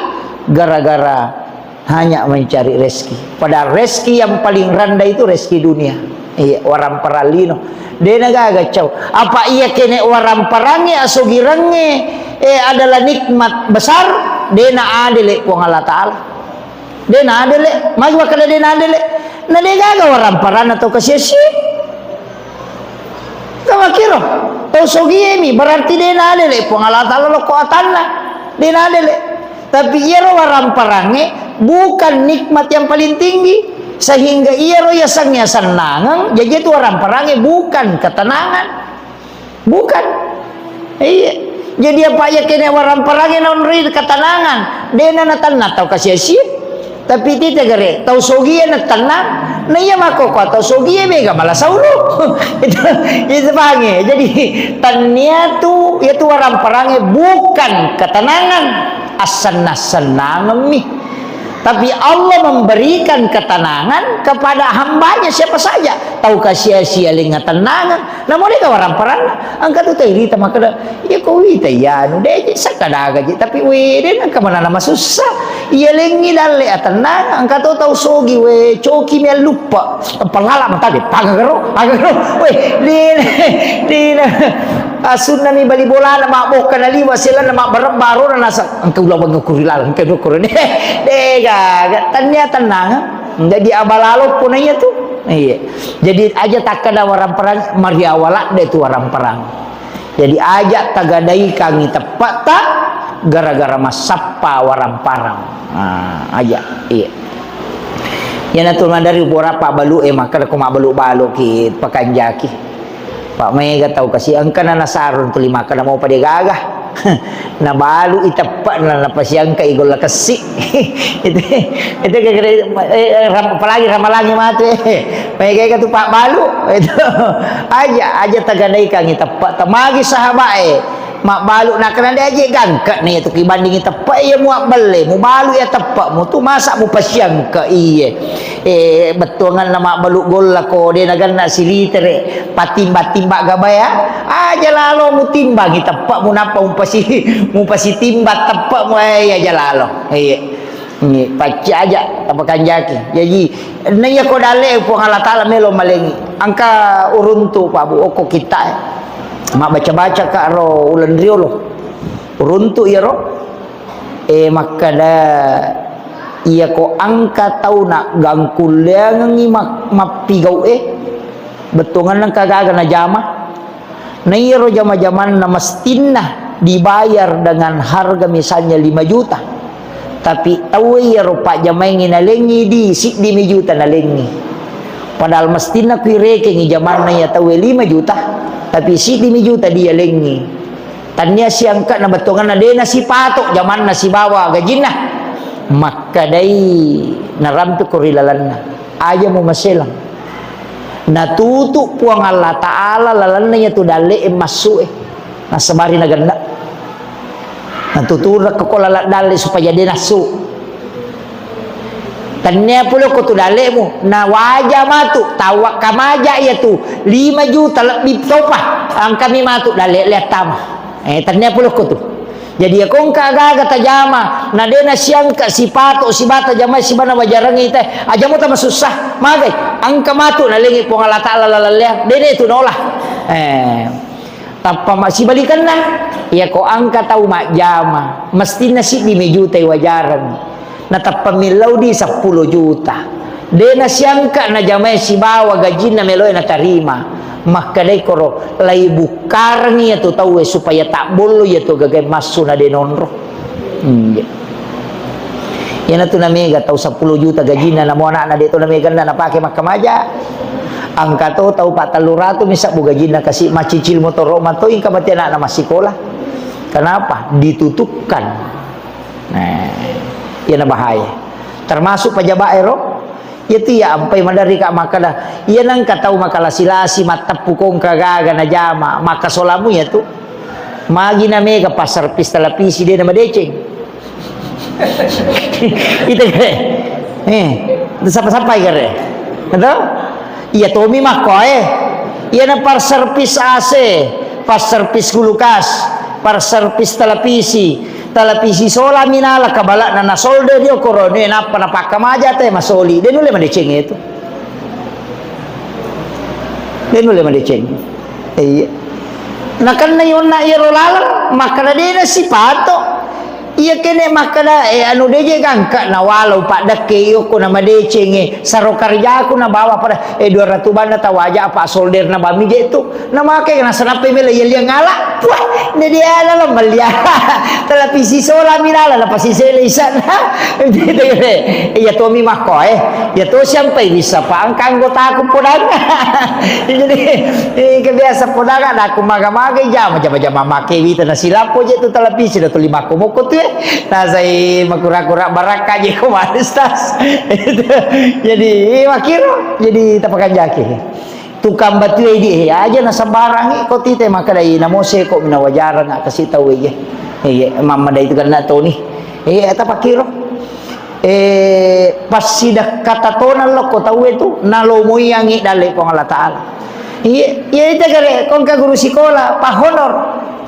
gara-gara hanya mencari rezeki. Padahal rezeki yang paling rendah itu rezeki dunia. Iya, waramparang lino. Dena gaga cau. Apa iya kene waramparangnge, asogirangnge, eh, adalah nikmat besar, dena adele Puang Allah Ta'ala. Dena adele, magi makkeda dena adele. Na de gaga waramparanna tau kasia-sia. Kamakiro, tau sogiemi, berarti dena adele Puang Allah Ta'ala lokko atanna. Dena adele. Tapi iyaro waramparangnge bukan nikmat yang paling tinggi, sehingga iyaro yasengnge asennangeng, jaji itu waramparangnge bukan ketenangan. Bukan. Iya. Jadi apa iya kene waramparangnge naonroi ketenangan, dena natenna tau kasia-sia. Tapi tite gare, tau sogie natenna, na iya makkokkoe tau sogie mega mala saulu. Itu, itu pahangnge. Jadi, tannia tu, iya tu waramparangnge bukan ketenangan, assenna-sennangemmi. Tapi Allah memberikan ketenangan kepada hambanya siapa saja. Tau kasia-sia lenga tenangan. Namo de ka waramparanna, engka tu tau irita makkeda, "Iya ko wita iya anu, de je sakkadaga je, tapi we de engka manana masussa. Iya lengngi dalle atennang, engka to tau sogi we coki mi alluppa. Pelala mata de, paga gero, paga gero. We, de, de, asunna mi bali bolana, mabbokka naliwa selanna mabbareng barona nasa, engka ulaweng kuri laleng, engka dua kuri." De, de gaga, tannia tennang. Jadi abalalo pun iya tu. Iya. Jadi aja takkeda waramparang, mariawa ladde tu waramparang. Jadi aja tagadaikangi teppe'ta gara-gara massappa waramparang. Ah, aja. Iya. Iyanatu maderri upora pabbalu e makkeda ko mabbalu-balu ki pakanjaki. Pak mega tau kasi engka na nasarung tuli makkeda mau pada gaga. Nabalu i teppe'na napasiangka i golla kessi. Itu, itu kira-kira, eh, eh, ram-, apalagi ramalangi matu, eh. Mega tu pabbalu. Itu. Aja, aja tagadaikangi teppe'. Temagi sahabat e. Mabbalu nakkeda de aje gangka ni tu kibandingi teppe' iya muabbelle, mubalu iya teppe'mu tu masa mupasiangka iye. Eh, bettuanganna mabbalu golla ko de naganna silitere, patimba-timba gabaya, aja lalo mutimbangi teppe'mu nappa mupasi-, mupasitimba teppe'mu, eh, aja lalo. Iya. Ini pacci aja tapakanjaki. Jadi, naiya ko dalle Puang Allah Taala melo malengi. Engka uruntu Pak Bu okko kitta e. Mabbaca-baca ka ro uleng riolo. Uruntu iyaro. Eh, makkeda iya ko engka tau na gangkulleangengi mak-, mappigau e. Bettuanganna engka gaga najama. Na iyaro jama-jamanna mestinna dibayar dengan harga misalnya lima juta. Tapi tau iyaro pajjamaengngi nalengngi di siddi mi juta nalengngi. Padahal mestinna kui rekengngi jamanna iya tau e lima juta, tapi siddi mi juta dia lengngi. Tannia siangka'na bettuanganna de nasipato jamanna sibawa gajinna. Makkedai narampe ko ri lalenna. Aja mu maselang. Natutu Puang Allah Ta'ala lalenna iyatu dalle'e massu'e. Nassabari nagenna. Natuturekko ko laleng dalle supaya de nassu. Tennia pole ko tu dalle'mu, na waja matu, tawwa kamaja iyatu lima juta lebbi topa, angkami matu dalle le attama. Eh, tennia pole ko tu. Jadi, iya ko engka aga-aga tajama, na de nasiangka sipato, sibata jama, sibana wajareng ita, aja muta masussa, magai, engka matu nalengi Puang Allah Ta'ala laleng lea, de ne tu nola. Eh, tappa ma-, sibalikanna, iya ko engka tau majjama, mestinna siddi mi juta wajareng. Natappa millau di seppulo juta. De nasiangka najamai sibawa gajinna meloe natarima. Makkedai koro, lai bukkarengi iyatu tauwe supaya tabbollo iyatu gagae massu na de nonro. Iya. Iyanatu namega tau seppulo juta gajinna, namo anakna de to nameganna napake makkamaja. Engka to tau pattellu ratu mi sabbu gajinna kasi macicil motoro matoi engka mate anakna massikola. Kenapa? Ditutupkan. Nah, iyana bahaya. Termasuk pejabat ero, iyatu iya ampai maderri ka makkeda, iya nengka tau makalasi-lasi, matteppu ko engka gaga najama, makkasolamu iyatu. Magi na mega passervis televisi de na madeceng. Itu kere. Eh, itu sapa-sapa kere. Betul? Iya tomi makkoe. Iyana passervis A C, passervis kulkas, passervis televisi, televisi sola minala kabalakna nasolde dio korone nappa napakkamaja te masoli. De nulle madeceng itu. De' nulle madeceng. Iya. Nakenna yonna iyaro laleng, makkeda de' nasipato. Iya kene makkeda, eh, anu de' je gangka na walau paddekke iyo ko na madeceng, eh, saro karjaku na bawa pada, eh, dua ratu banna tawaja apa solder na bami je tu. Na make na sanappai mela iya liang ala. Wah, ne dia ala melia. Televisi sola mi lala na pasisele isana. Iya tomi makko, eh. Iya to siampai bisa pa angka anggotaku podang. Jadi, eh, kebiasa podang ada aku maga-maga jama, jama-jama make wita na silappo je tu televisi da tuli makko mokko tu, eh. Nasai makura-kura barakka je ko manis tas. Jadi, eh, makiro, jadi tapakanjaki. Tukang batue di, eh, aja na sembarangi ko tite makkedai namo seko mina wajarang kasi tau, eh, eh, mamma dai tu kena toni. Eh, tapakkiro. Eh, passidekka tatona lokko tauwe tu, nalomoiangngi dalle Puang Allah Ta'ala. Iya, iya, ita kare, kongka guru sikola, Pak Honor,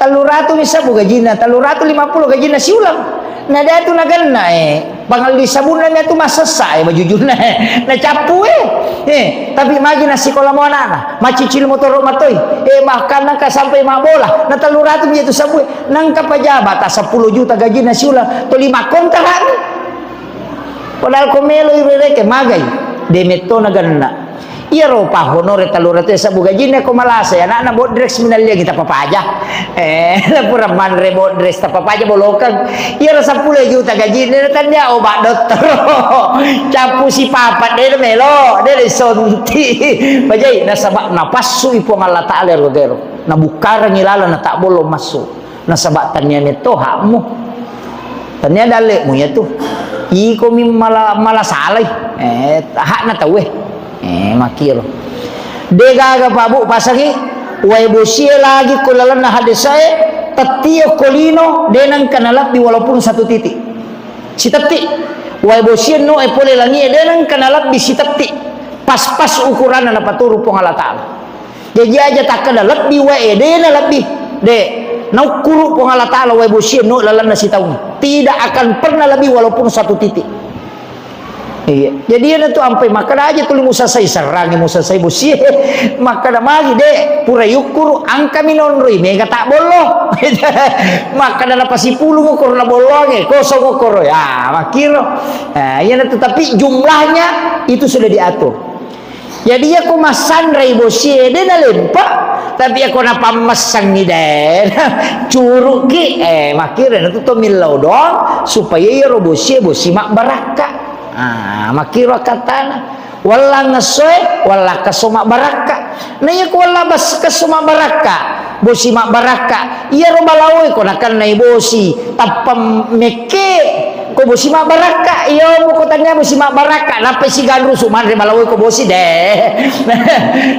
tellu ratu mi sabbu gajinna, tellu ratu lima puluh gajinna siulang. Na datu nagenna, eh, pangelli sabunna mi atu masessa, eh, bajujunna, eh, na cappu, eh. Eh, tapi magi na sikola mo anakna, macicil motoro matoi, eh, bahkan nangka sampai mabola, na tellu ratu mi tu sabbu, eh. Nangka pejabat, ah, sepuluh juta gajinna siulang, toli makkontrak mi. Padahal ko melo i rereke, magai. De metto nagenna. Iyaro Pak Honore tellu ratu sabbu gajinna ko malasa, anakna bodres minalliang tapapaja. Eh, pura manre bodres tapapaja bolokeng. Iyaro seppulo juta gajinna tania obat dottoro. Cappu sipapat de melo, de sonti. Pajai nasaba napassu i Puang Allah Ta'ala ero gero. Nabukkarangi lala na tak bolong massu. Nasaba tania metto hakmu. Tania dalle'mu iyatu. Iko mi mala, mala salai. Eh, hakna tauwe. Eh, makkiro. Degaga Pak Bu pasangi, wae bosie lagi ko lalenna hadesae, tettio ko lino, de nengka nalebbi walaupun satu titik. Sitetti. Wae bosie no e pole langie, de nengka nalebbi sitetti. Pas-pas ukuranna napaturu Puang Allah Ta'ala. Jaji aja takkeda lebbi wae, de na lebbi. De, naukkuru Puang Allah Ta'ala wae bosie no lalenna sitaung. Tidak akan pernah lebih walaupun satu titik. Iya. Jadi iyana tu ampai makkeda aja tuli musasai serrangi musasai bosie. Makkeda magi de, pura yukkuru angkami nonroi mega tak bollo. Makkeda napasipulung okoro na bolloange, kosong okoro. Ya, makkiro. Nah, iyana tu tapi jumlahnya itu sudah diatur. Jadi, iyako massanrai bosie, de nalempa, tapi iyako napammessangngi, de, curuki, eh, makkiro natu to millau doang, supaya iyaro bosie, bosi mabbarakka. Ah, makkiro akkattana. Wallang essoe, wallang kesso mabbarakka. Na iyako wallang bas-, kesso mabbarakka, bosi mabbarakka. Iyaro balaoe ko nakennai bosi, tappa mekke, ko bosi mabbarakka, iya muko tania bosi mabbarakka, nappa siganrusu manre balaoe ko bosi de.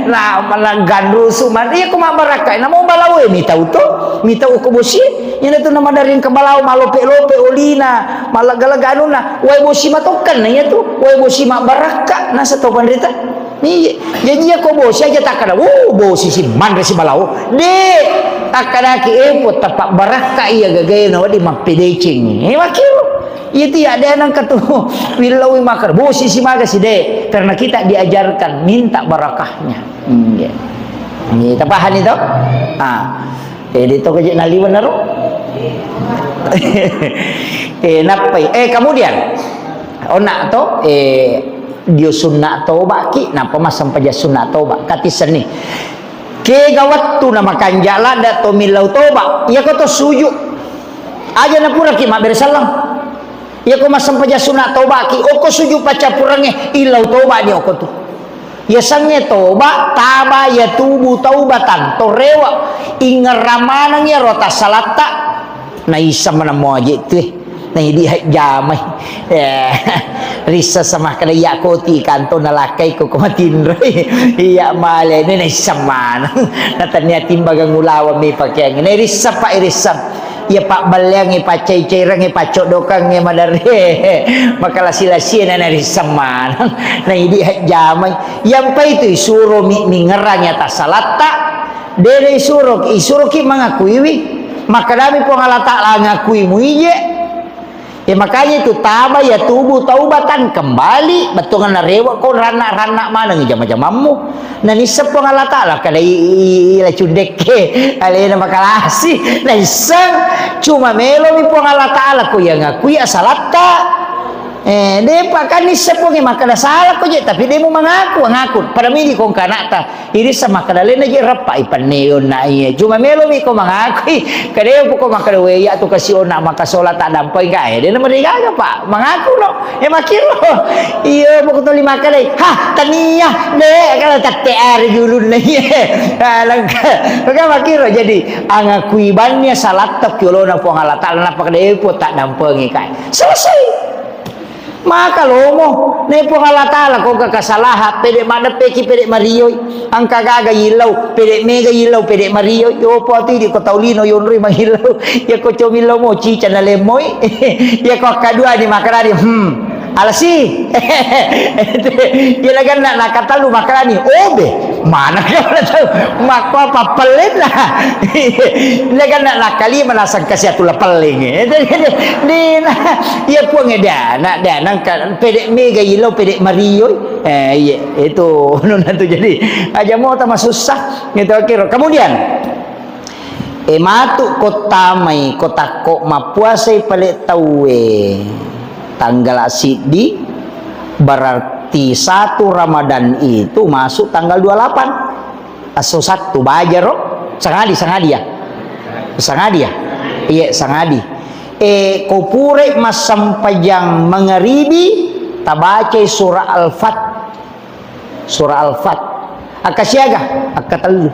Na, na ganrusu manre, iya ko mabbarakka, namo balaoe mitau to, mitau ko bosi, iyana tu na madareng ke balao malope-lope olina, malega-lega anunna, wae bosi matokkan na iya tu, wae bosi mabbarakka, nasa to panrita. Iya, jaji iya ko bosi aja takkada, "Wuh, bosi si manre si balao." De, takkadaki, "Eh, po, tapabbarakka iya gagae na wedding mappedeceng." Eh, makkiro. Iya ti, ada nang katu willau makkada, "Bosi si maga si de." Karena kita diajarkan minta barakahnya. Hmm, iya. Iya, tapahani to? Ah. Eh, de to kaje naliweng naro? Eh, nappai. Eh, kemudian, onna to, eh, dio sunna tobaki, nappa massempajang sunna toba. Katissenni. Kega wettu na makanja ladda to millau toba. Iyako to suju. Aja napuraki mabbere sallang. Iyako massempajang sunna tobaki, oko suju paccappurengnge, illau toba ni oko tu. Yasengnge toba, taba yatubu taubatan, to rewe, ingerrang maneng iyaro tassalatta, naisseng maneng muaje tu, eh. Naidi hajjamai. Eh, rissa sama kada iya koti kanto nalakkai ko, ko matinroi. Iya male, ne naisseng maneng. Natania timbagang ulaweng mi pakeang. Nairissa pa irissa. Iya pabballeangnge, paccai-cairangnge, paccoddokangnge maderre. Makalasi-lasiena narisseng maneng. Naidi hajjamai. Iyampai tu isuro mi, mingerrang iya tassalatta. De naisuro, isuroki mangakuiwi. Makkedami Puang Allah Ta'ala, "Ngakui muije." Ya, makanya itu, taba ya tubu taubatan kembali, bettuanna rewe' ko ranna'-ranna' maneng jama-jamammu. Na nisseng Puang Allah Ta'ala, kada i-, i-, i-, ila cundekke, alena makalasi, na isseng, cuma melomi Puang Allah Ta'ala ko iya ngakui asalatta. Eh, depa kan nisseng Puang makkada sala ko je, tapi de mu mangaku, ngaku. Pada midi ko kana'ta, Irissa makkeda, "Lena je rappa i penne onna iya." Cuma melomi ko mangakui, kedeo ko makkeda, "We, iya tu kasi onna makasola tak dampeng ka." Eh, dena merigaga, Pak. Mangaku no. Eh, makiro. Iya, pokok toli makkeda, "Ha, tania, de, kalau tette ari julunna iya." Ah, lengka. Maka makiro, jadi, angakui bannya salatta ki olona Puang Allah Ta'ala, nappa kedeo po tak dampengi ka. Selesai. Maka lomo, ne Puang Allah Ta'ala, ko engka kasalahan, pede madeppeki, pede marioi, engka gaga yillau, pede mega yillau, pede marioi, yopo ati di ko tau lino yonroi mangillau, ya ko comillau mo, cica na lemmoi, ya ko akkadua ni makarani, hmm, alasi, ya laganna nakatalu makarani, obe, Mana ke mana tahu? Makko apa pelenna? Dia kan nak nakali mana sangka sia tu lapeleng. Di na, iya Puang dia nak dia nangka pede mega ilo pede mario. Eh, iya, itu nuna tu jadi aja mau tambah susah. Gitu kira. Kemudian, eh, matu ko tamai, ko takko mappuasai pale tauwe. Tanggal siddi, berarti satu Ramadan itu masuk tanggal dua puluh delapan. Esso Sattu, bajaro? Sangadi, sangadi ya? Sangadi ya? Iya, sangadi. Eh, ko purai massempajang mangaribi, tabacai surah Al-Fat. Surah Al-Fat. Akka siaga? Akka tellu.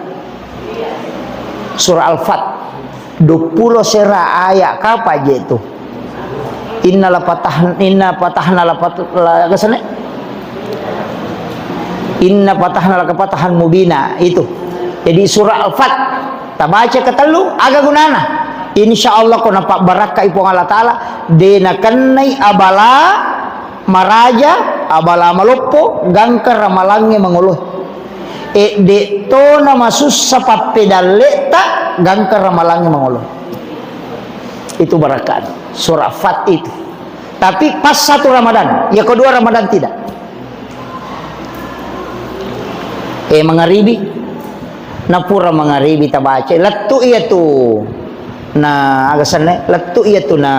Surah Al-Fat. Duappulo sera ayat, kapa je tu? Inna la patah, inna patahna la pat-, la, aga sana? Inna patahna laka patahan mubina, itu. Jadi surah Al-Fat, tabaca ketellu, aga gunana? Insya Allah ko napabbarakkai Puang Allah Ta'ala, de nakennai abala maraja, abala maloppo, gangka ramalangnge mangolo. E, de to na masussa pappedalle'ta, gangka ramalangnge mangolo. Itu barakat. Surah Fat itu. Tapi pas satu Ramadan, ya kedua Ramadan tidak. Eh, mangaribi. Na pura mangaribi tabaca. Lettu iya tu. Na, aga sanne? Lettu iya tu na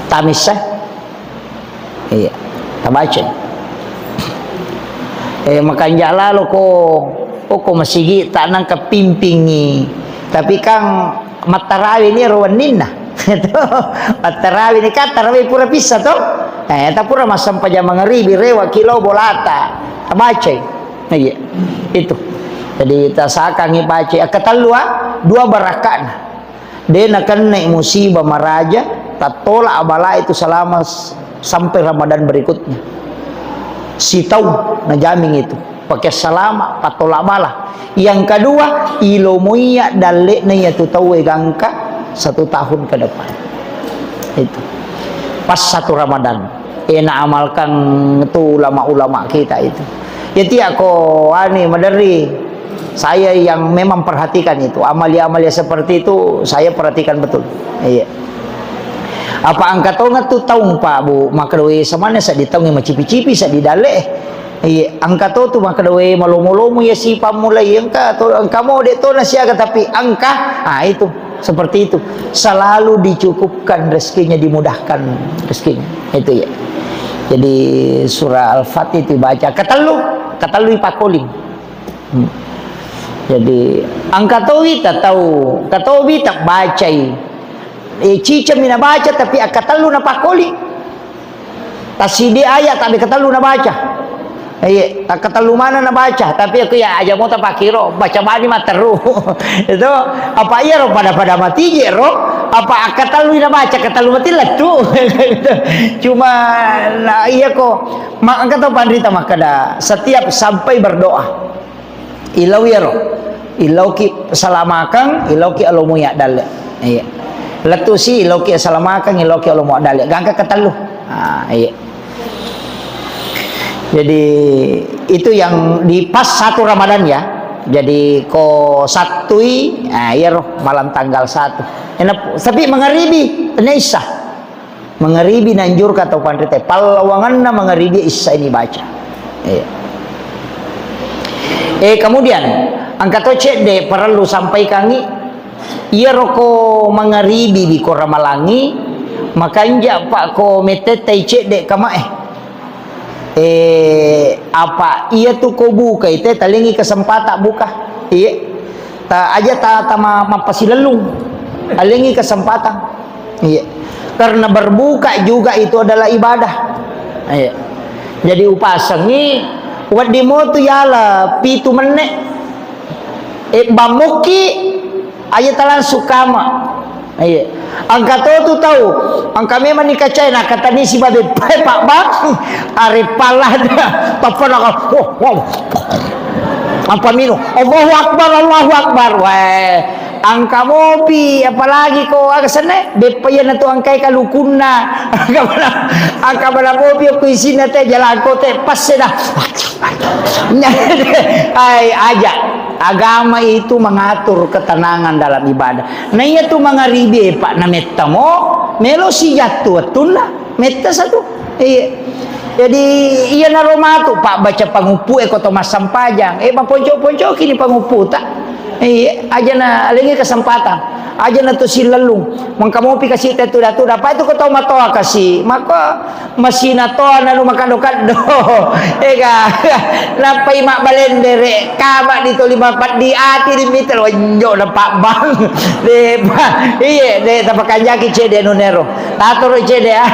tamissa. Iya, tabaca. Eh, makanja lalo ko, oh, ko masigi tak nangka pimpingi. Tapi kan mattarawi ni ro wenninna. Mattarawi ni kan tarawih pura pissa to. Eh, ta pura massempajang mangaribi rewa kilo bolata. Tabacai. Iya, itu. Jadi tasakangi baca. Akkatellu, ah, dua barakana. De nakennai musibah maraja, tattola abala itu selama s-, sampai Ramadan berikutnya. Sitaung najamin itu. Pakai salama, pattola bala. Yang kedua, ilomoiya dalle'na iya tu tauwe gangka satu tahun ke depan. Itu. Pas satu Ramadan. Eh, na amalkan tu ulama-ulama kita itu. Ya, tiak ko, ani, maderri. Saya yang memang perhatikan itu, amalia-amalia seperti itu saya perhatikan betul. Iya. Apa engka tongeng tu taung, Pak, Bu, makkedae samanna seddi taung macipi-cipi seddi dalle. Iya, engka to tu makkedae malomo-lomo ya sipa mulai engka to, engka mo de to na siaga tapi engka. Ah, itu seperti itu. Selalu dicukupkan rezekinya, dimudahkan rezekinya. Itu ya. Jadi surah Al-Fatihah itu baca ketellu, ketellu ipakoling. Hmm. Jadi, engka to wita tau, engka to wita bacai. Eh, cicami nabaca, tapi akkatellu napakoli. Tasidi ayat, tapi katellu nabaca. Iya, akkatellu mana nabaca, tapi aku ya aja mau tapakiro, baca bani matteru. Itu, apa iya ro pada-pada mati je ro, apa akkatellu nabaca, katellu mati lettu. Cuma, nah, iya ko, ma-, engka to panrita makkeda, setiap sampai berdoa. Ilau iyaro. Ilauki salamakeng, ilauki alomu ya dalle. Iya. Lettusi ilauki salamakeng, ilauki alomu dalle. Gangka ketellu. Ah, iya. Jadi, itu yang di pas satu Ramadan ya. Jadi ko Sattui, ah, iyaro malam tanggal satu. Enak, tapi mangaribi, tania Isya. Mangaribi nanjurka tau panrita, pallawanganna mangaribi Isya ini baca. Iya. Eh, kemudian, engka to cedde parellu sampaikangi, iyaro ko mangaribi di ko ramalangi, makanja pa ko mettettai cedde kamae. Eh, apa iya tu ko buka itu, talengi kesempatan buka. Iya. Ta, aja ta, ta ma, mappasilellung. Alengi kesempatan. Iya. Karena berbuka juga itu adalah ibadah. Iya. Jadi upasengi, wedding mo tu yala pitu menne. Eh, bammuki, aja ta langsung kama. Iya. Engka to tu tau, engka memang ni kacai, na katani si babe pae, Pak Bang. Are pala da, tappa na, oh, oh. Apa minu? Allahu Akbar, Allahu Akbar. Weh, engka mopi, apalagi ko aga senne, beppa iya na tu engkai kalukunna. Engka mana, engka mana mopi ko isinna te, jalan ko te, pas seda. Ai, aja. Agama itu mengatur ketenangan dalam ibadah. Nah, iya tu mangaribi, Pak, na metta mo, melo si jattu wettunna, metta satu. Iya. Jadi, iya naro matu, Pak, baca panguppu e ko to massempajang. Eh, maponco-poncoki ni panguppu ta. Iya, aja na lengi kesempatan. Aja na tu silellung. Mengka mopi kasi te tu datu, dapat itu ko tau matoa kasi. Maka masina toa nanu makaddo-kaddo. Ega, nappai mabbalendere, kama di toli mapeddi ati di mitel, wenjo na Pak Bang. De, pa, iye, de, tapakanjaki cede nunero. Tatoro cede, ah,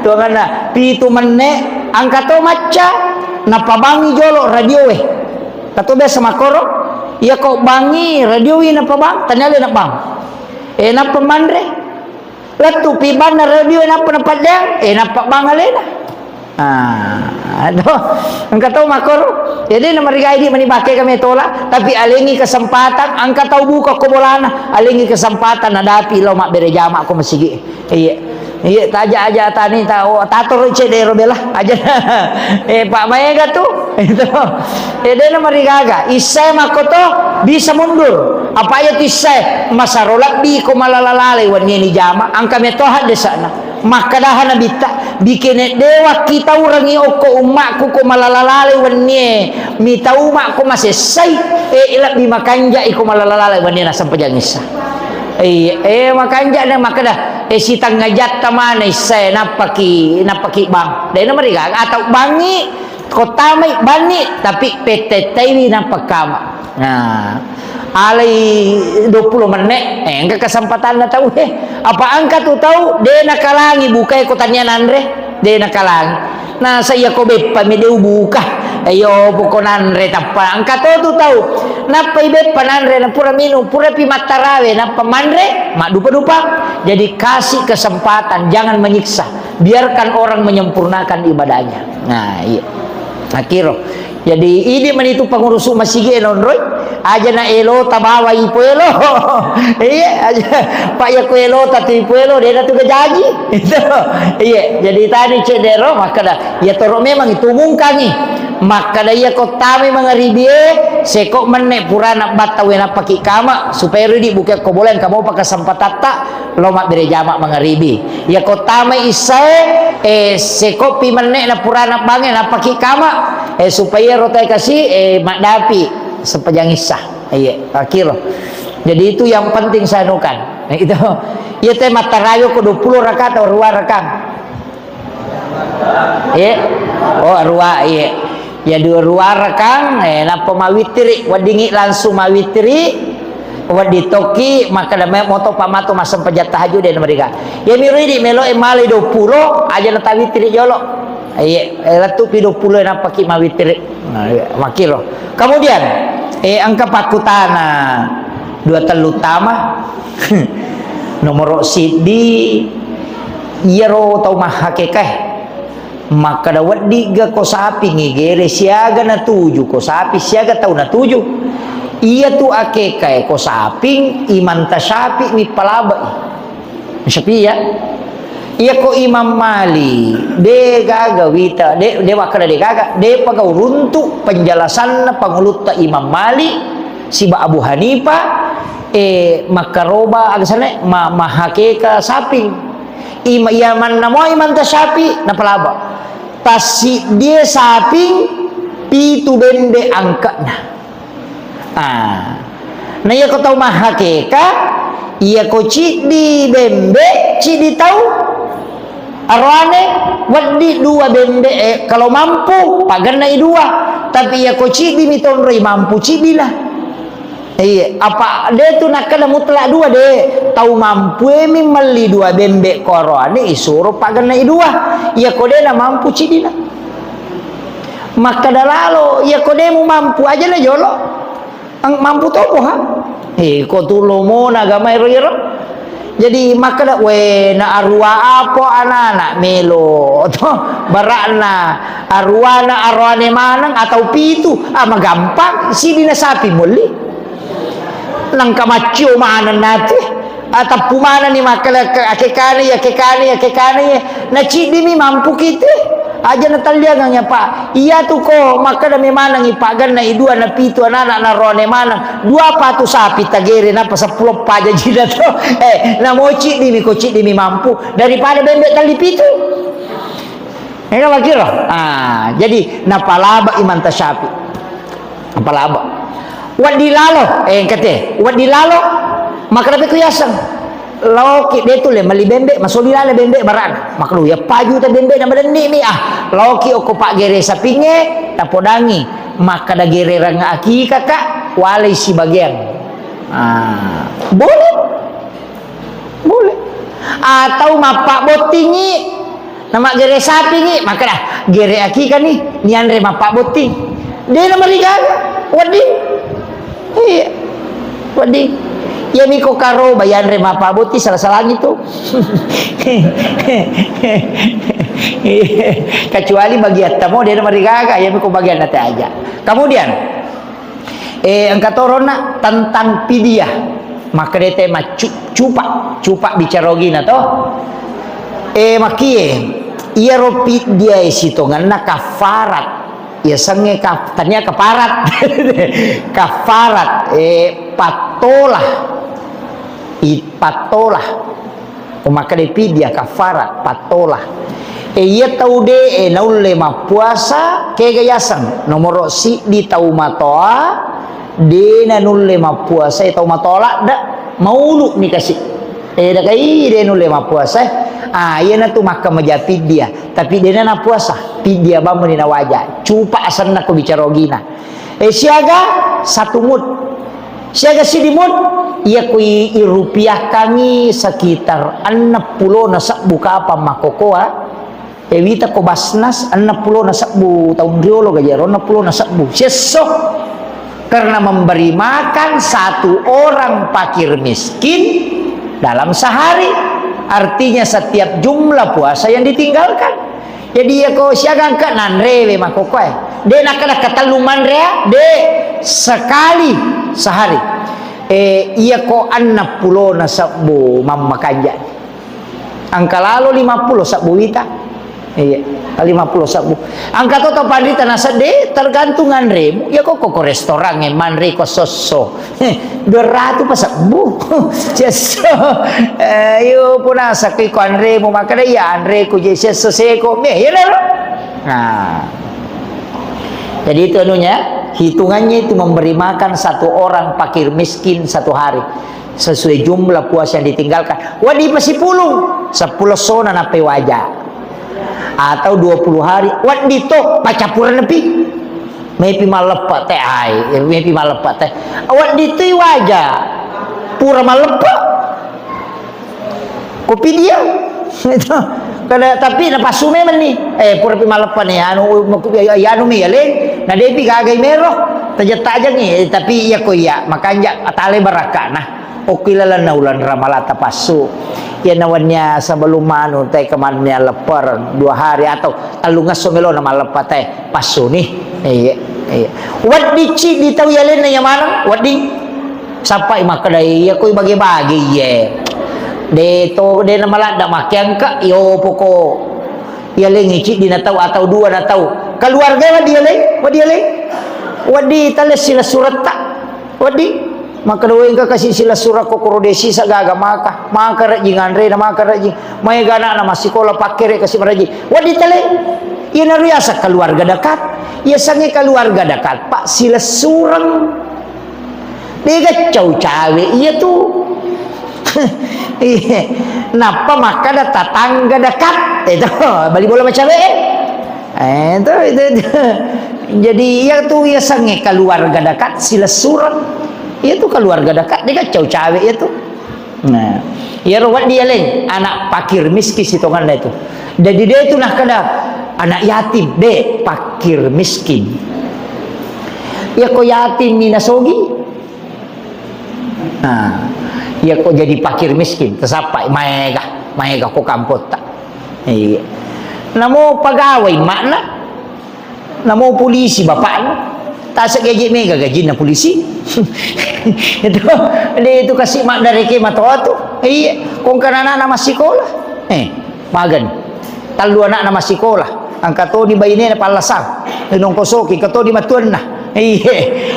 tuanganna, pitu menne, engka to macca, napabangi jolo radio e. Tato biasa makoro, iya ko bangi radio wi napabang, tania le nabang. Eh, nappa manre. Lettupi banna radio, nappa napaddeang, eh, nappa bang alena. Ah, aduh, engka tau makkoro. Jadi, namarigai di mani bakke kami tola, tapi alengi kesempatan, engka tau buka ko bolana, alengi kesempatan nadapi lao mabbere jama ko masigi. Iya. Iya, taja aja tani ta, oh, tatoro cedero bela, aja. Eh, Pak Maega tu. Itu. Eh, dena marigaga, issae makkoto bisa mundur. Apa iya tu issae? Masaro lebbi ko malala-lalai wennie ni jama, engka meto haddesana. Makkadaha Nabitta, bikene dewa kitaurangi okko ummakku ko malala-lalai wennie, mitau makko masessai, eh, lebbi makanja iko malala-lalai wennie nasempajang issa. Eh, eh, makanja na makkada, eh, sitengnga jatta mana issae, nappaki, nappaki bang. Dena marigaga, atau bangi, Ko tamai banni, tapi pettettaiwi nappa kama. Nah, alai duappulo menne, eh, engka kesempatanna tau, eh. Apa engka tu tau, de nakalangi bukai ko tania nanre, de nakalangi. Nah, saya ko beppa mi de ubuka. Eh, yo, poko nanre tappa. Engka to tu tau. Nappai beppa nanre, na pura minung, pura pi mattarawe, nappa manre, maddupa-dupa. Jadi kasih kesempatan, jangan menyiksa. Biarkan orang menyempurnakan ibadahnya. Nah, iya. Akiro. Jadi, idi mani tu pengurusu masigi e nonroi, aja na elo tabawa ipo elo. Iya, aja. Pak ya ku elo tatu ipo elo, de na tu gajaji. Itu. Iya, jadi tadi cedero, makkada, ya toro memang itu mungkangi. Makkada iya ko tami mangaribie, seko menne purana batta wena paki kama, supaya ridi buke ko boleh kamu pakai sempatatta, Lo mabbere jama mangaribi. Iya ko tamai issae, eh, sekoppi menne na purana bange, nappaki kama, eh, supaya ro tae kasi, eh, maddapi sempajang issa. Iya, akiro. Jadi itu yang penting saya anukan. Nah, itu. Iya te mattarayo ko duappulo rakaat atau rua rakaat. Iya. Oh, rua, iya. Ya, dua, rua rakang, eh, nappa mawitiri, weddingi langsung mawitiri, wedding tokki, makkada me moto pa matu massempajang tahajud de namariga. Ya, miro idi melo e malai duappulo, aja na tawitiri jolo. Iya, eh, lettu pi duappulo e nappaki mawitiri. Nah, iya, makkiro. Kemudian, eh, engka pakkutana dua tellu tama. Nomoro siddi, iyaro tau mahakekae. Makkada, weddigga ko saping igere siaga natuju, ko saping siaga tau natuju. Iya tu akekae ko saping, imanta sapi mi palabai. Sapi ya. Iya ko Imam Mali, de gaga wita, de, de makkada de gaga, de pagau runtu penjelasanna pangulutta Imam Mali, Siba Abu Hanifah, eh, makkaroba, aga sana, ma-, mahakeka saping. Ima-, iya manna mo Imam Tasyafi, napalaba. Tassiddie saping, pitu bembe angka'na. Ah. Na iya ko tau mahakeka, iya ko ciddi bembe, ciddi tau. Aroane, wedding dua bembe, eh, kalau mampu, pagennai dua. Tapi iya ko ciddi mi tonroi mampu ciddina. Iya, apa de tu nakkeda mutlak dua de. Tau mampu mi melli dua bembe ko aroane isuro pagennai dua. Iya ko de na mampu ciddina. Makkeda lalo, iya ko de mu mampu aja na jolo. Ang-, mampu topo, ha? Eh, ko tu lomona agama ero, ero. Jadi, makkeda, "We, na arua apo anana melo?" To, bara'na aruana aroane maneng atau pitu, ah, magampang, sidina sapi molli. Nangka maccio maneng nate. Atappu manenni makkeda ke-, akekane, akekane, akekane, na ciddimi mampu kite. Aja natalliangang ya, Pak. Iya tu ko makkeda memanengi pagennai dua na pitu anana na rone maneng. Dua patu sapi tagere napa seppulo paja jina to. Eh, namo ciddimi ko ciddimi mampu daripada bembe talli pitu. Ega makiro? Ah, jadi napalaba Imam Tasyafi. Napalaba. Waddi lalo, eh, engkate, waddi lalo, makkeda pe ku yaseng. Laoki de tu le meli bembe, masoli lale bembe barana. Makkeda ya paju ta bembe na madenni mi, ah. Laoki okko paggere sapinge, tapodangi. Makkeda gererang akika ka, walai sibagian. Ah, boleh. Boleh. Atau mappabbottingi, namaggere sapingi, makkeda, "Gere akikani, nianre mappabbotting." De namarigaga, wedding. Iya. Wedding. Iyami ko karoba, yanre mappabbotting, salah-salangi tu. Kecuali bagiatta mo, de namarigaga, iyami ko bagianna te aja. Kemudian, Eh, engka toronna tentang pidiah. Makkedai te maccu-, cupa, cupa bicara ogina to. Eh, makkie, iyaro pidiah sitongenna kafarat. Yasengnge kaf-, tania kafarat. Kafarat, eh, pattola. I-, pattola. Ko makkeda pidiah kafarat, pattola. E, iya tau de'e naulle mappuasa, kega yaseng? Nomoro siddi tau matoa, de nanulle mappuasa, e, tau matoa ladde, maulu ni kasi. E, dakai de nulle mappuasa, e. Ah, iyanatu makka maja pidiah. Tapi de na napuasa, pidiah bammu ni nawaja. Cupa asenna ko bicara ogina. E, siaga satu mut. Siaga siddi mut, iya kui irupiahkangi sekitar enneng pulona sebbu kapang makkokoa, e, wita ko Basnas, enneng pulona sebbu taung riolo gajero, enneng pulona sebbu. Siesso. Karena memberi makan satu orang fakir miskin dalam sehari. Artinya setiap jumlah puasa yang ditinggalkan. Jadi, iya ko siaga engka nanrewe makkokkoe. De nakkeda katellu manrea, de, sekali sehari. E, iya ko enneng pulona sebbu mammakanja. Engka lalo lima puluh sebbu wita. Iya, lima puluh sebbu. Engka to tau panrita nasedde, tergantung anremu. Iya ko, ko, ko restoran e manre ko sosso. Dua ratu pa sebbu. Cesso. Eh, iyo, punasa ki ko anremu, makkeda iya anreku je cesso seko. Me, iya lero. Nah. Jadi itu anunya, hitungannya itu memberi makan satu orang fakir miskin satu hari. Sesuai jumlah puasa yang ditinggalkan. Waddi pasipulung, seppulo sona nappai waja. Atau dua puluh hari, waddi to, pacapuran nepi. Mepi malleppa te ai, mepi malleppa te. Waddi tu waja. Pura malleppa. Kopi dia. Itu. Kada, tapi napassu memang ni. Eh, pura pi malleppa ni. Anu, ya, ya, anu mi, ya, Leng. Na depi gagai mero. Tajat-tajang ni. Eh, tapi iya ko iya. Makanja atale barakka. Nah, okki lalenna ulang Ramalata passu. Iya nawannya sebelum anu, te kemannya leper dua hari atau tellung esso melo na malleppa te. Passuni. Iya, iya. Wedding ciddi tau yalenna iya maneng, wedding. Sappai makkeda iya koi bage-bage iye. De to, de na maladda makke engka, iyo poko. Yalengngi ciddi na tau atau dua na tau. Keluarga wedding yaleng, wedding yaleng. Wedding talessi lesuretta. Wedding, makkeda, "Wé, engka kasi silessureng ko koro dé' sisa gaga maka, maka rejjing anréna, maka rejjing. Maéga ana'na massikola pakkéré kasi marejjing." Wedding talé. Iyanaro yaseng keluarga dekat. Yasengngé keluarga dekat, Pak, silessureng. Dé' gaccau cawé iya tu. Iya. Nappa makkeda tetangga dekat. Itu, bali bola macawé. Eh, itu, itu, itu. Jadi, iya tu yasengngé keluarga dekat silessureng. Iya tu keluarga dekat, dé' gaccau cawé iya tu. Nah, iyaro wedding aleng, anak fakir miskin sitongenna itu. Jadi dé' tu nakkeda anak yatim, dé', fakir miskin. Iya ko yatim mi nasogi. Nah, iya ko jadi fakir miskin, tasappa maéga, maéga ko kampotta. Iya. Namo pegawai makna, namo polisi bapakna. Tasa gaji méga gajinna polisi. Itu, dé' itu kasi maddaréké matoa tu. Iya, ko engka ana'na massikola. Eh, magani. Tellu ana'na massikola. Engka toni bainéna pallasang. Nongkosoki, engka toni matuanna. Iya,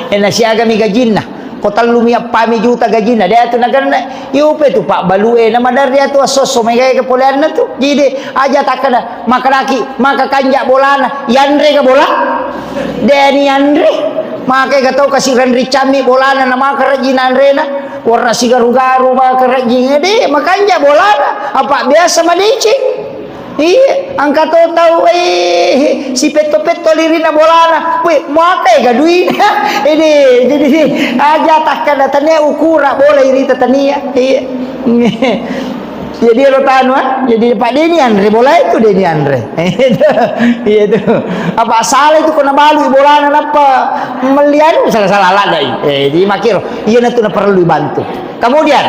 eh, nasiagami gajinna. Ko tellumi eppami juta gajinna, dé' atu nagenna. Iya upe tu pabbalué, na maderri atu esso-esso maéga-éga poléanna tu. Jadi, aja takkeda, makkedaki, maka kanja bolana, yanré ga bola? Dé' ni yanré. Makéga tau kasi renri cammi bolana, na maka rejjing nanréna. Warna sigaru-garu maka rejjing, dé' makanja bolana. Apa biasa madécéng. Iya, engka to tau, eh, sipetto-petto lirina bolana. Wé, makéga duina. Ini, jadi, aja takkeda tania ukura bola irita tania. Iya. Jadi ero tanu, ah. Jadi, Pak, dé' ni anré bola itu, dé' ni anré. Iya itu. Apa salah itu ko nabalu bolana nappa melli anu, salah-salah ladai. Eh, jadi makkiro, iya natu naparellu bantu. Kemudian,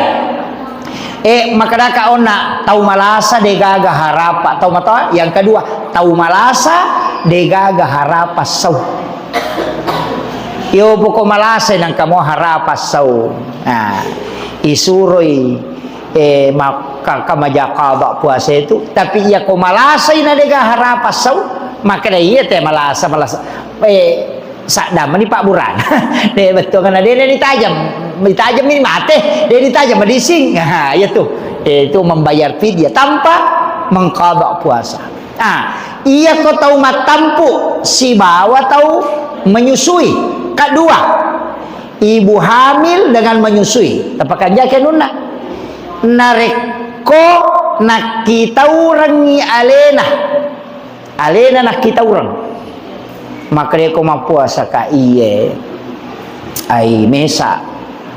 Eh, makkedaka onna, tau malasa dégaga harapa, tau matoa. Yang kedua, tau malasa dégaga harapa sau. Iyo, poko malasa nangka mo harapa sau. Nah, isuroi, eh, makka-, kamaja qada puasa itu, tapi iya ko malasai na déga harapa sau, makkeda iya té malasa, malasa. Eh, Saddammani pabburana. Dé' bettuanna dé' ditajeng. Ditajemmi maté, dé' ditajeng madising. Nah, iya tu. Itu membayar fidyah tanpa mengqada puasa. Nah, iya ko tau mattampu sibawa tau menyusui. Kedua, ibu hamil dengan menyusui. Tapakanjaki anunna. Narékko nakkitaurengngi aléna. Aléna nakkitaureng. Makkedako mappuasaka, iye. Ai mesa.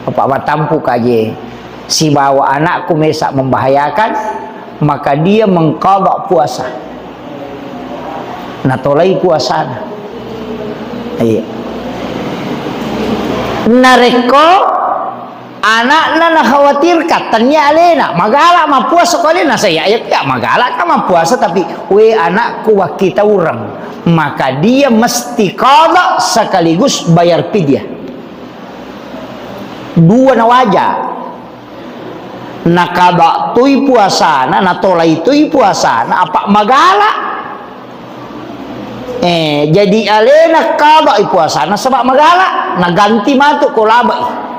Apa mattampuka je. Sibawa anakku mesa membahayakan, maka dia mengqada puasa. Natolai puasana. Iya. Narekko Anakna nakhawatirkan, tennia alena, magala mappuasa ko alena, saya ya, ya, magala ka mappuasa, tapi, "We, anakku wakkitaureng," maka dia mesti qada sekaligus bayar fidyah. Dua nawaja. Nakada toi puasana, natolai toi puasana, apa magala. Eh, jadi alena qadai puasana saba magala, naganti matu ko labai.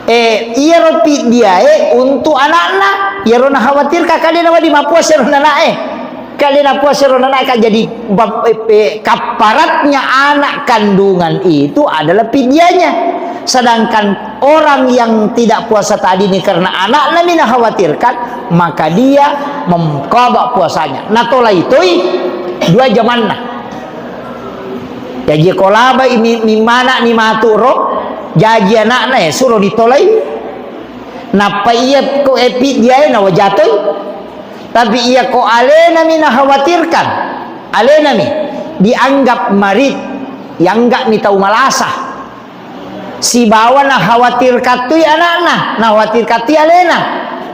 Eh, iyaro fidyae untuk anakna, iyaro nakhawatirkan ka de nawedding mappuasa ro nanae. Ka de nappuasa ro nanae, ka jadi bab-, eh, eh, kafaratnya anak kandungan itu adalah fidyanya. Sedangkan orang yang tidak puasa tadi ini karena anakna mi nakhawatirkan, maka dia mengqada puasanya. Natolai toi dua jamanna. Jaji ko labai mi-, mimmana ni matu ro, jaji anakna, eh, suro ditolai. Nappa iya ko, eh, fidyae nawajatoi. Tapi iya ko alena mi nakhawatirkan, alena mi dianggap marid, dianggap mi tau malasa. Sibawa nakhawatirkan tui anakna, nakhawatirkan tui alena,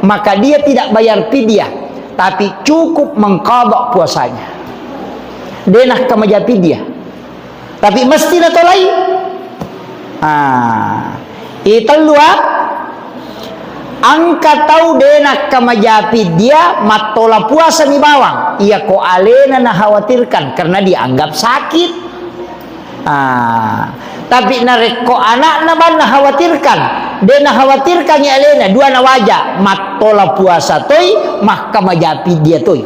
maka dia tidak bayar fidyah, tapi cukup mengqada puasanya. De nakkamaja fidyah, tapi mesti natolai. Ah, itellu, ah. Engka tau de nakkamaja fidyah, mattola puasa mi bawang. Iya ko alena nakhawatirkan karena dianggap sakit. Ah, Tapi narekko anakna bang nakhawatirkan, de nakhawatirkan ya alena, dua nawaja, mattola puasa toi, makkamaja piddia toi.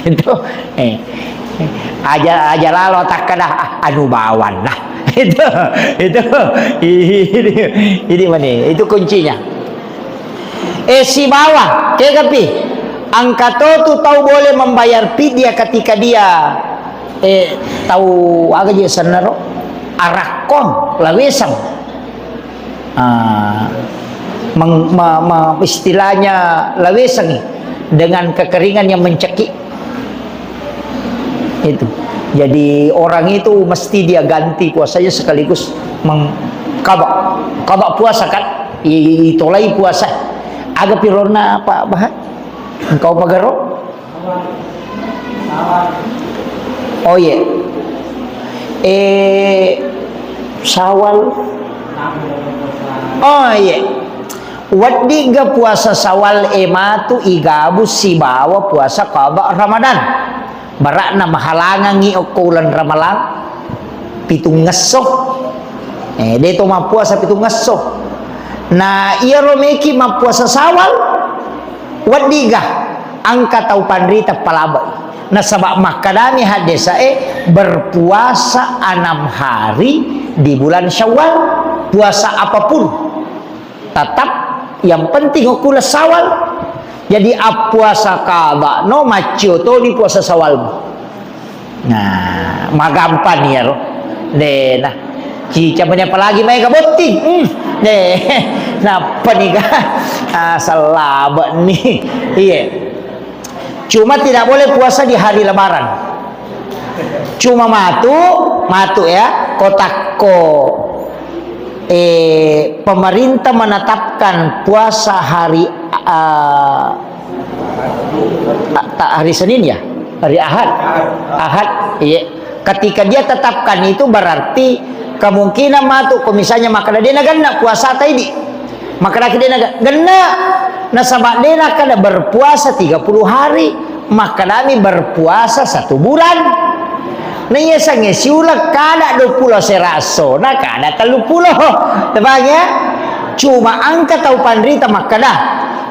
Itu, eh, aja, aja lalo takkada, ah, anu bawang lah. Itu, itu, ini, ini mana? Itu kuncinya. Eh, sibawa, kegapi? Engka to tu tau boleh membayar fidya ketika dia, eh, tau aga je sennaro? Arakkong, laweseng. Ah, meng-, ma-, ma-, istilahnya lawesengi dengan kekeringan yang mencekik. Itu. Jadi, orang itu mesti dia ganti puasanya sekaligus meng-, kaba, kaba puasa kan? I-, itolai puasa. Aga pironna Pak Bahar? Engkau pagaro? Oh, iya. Eh, Sawal. Oh, iya. Weddigga puasa Sawal e matu igabung sibawa puasa qada Ramadan. Bara'na mahalangangngi okko uleng Ramalang pitungngesso. Eh, de to mappuasa pitungngesso. Na iyaro meki mappuasa Sawal, weddigga engka tau panrita palabai. Nasaba makkadami haddesae, berpuasa enam hari di bulan Syawal, puasa apapun. Tetap yang penting okko uleng Sawal. Jadi, appuasa qada no, maccio toni puasa Sawalmu. Nah, magampang iyaro. De, nah. Cica meni apalagi maega botting. Hmm. De, nappa nika. Ah, salabe ni. Iya. Cuma tidak boleh puasa di hari Lebaran. Cuma matu, matu ya, kotakko, eh, pemerintah menetapkan puasa hari, ah, ta-, hari Senin ya? Hari Ahad. Ahad, iya. Ketika dia tetapkan itu berarti kemungkinan matu, ko misalnya makkeda de nagenna puasa taidi. Makkeda de nagenna, nasaba de nakkeda berpuasa tiga puluh hari, makkedami berpuasa satu bulan. Na iya sange siuleng kada dua puluh asera esso, na kada tellu puluh. Tepang ya? Cuma engka tau panrita makkeda,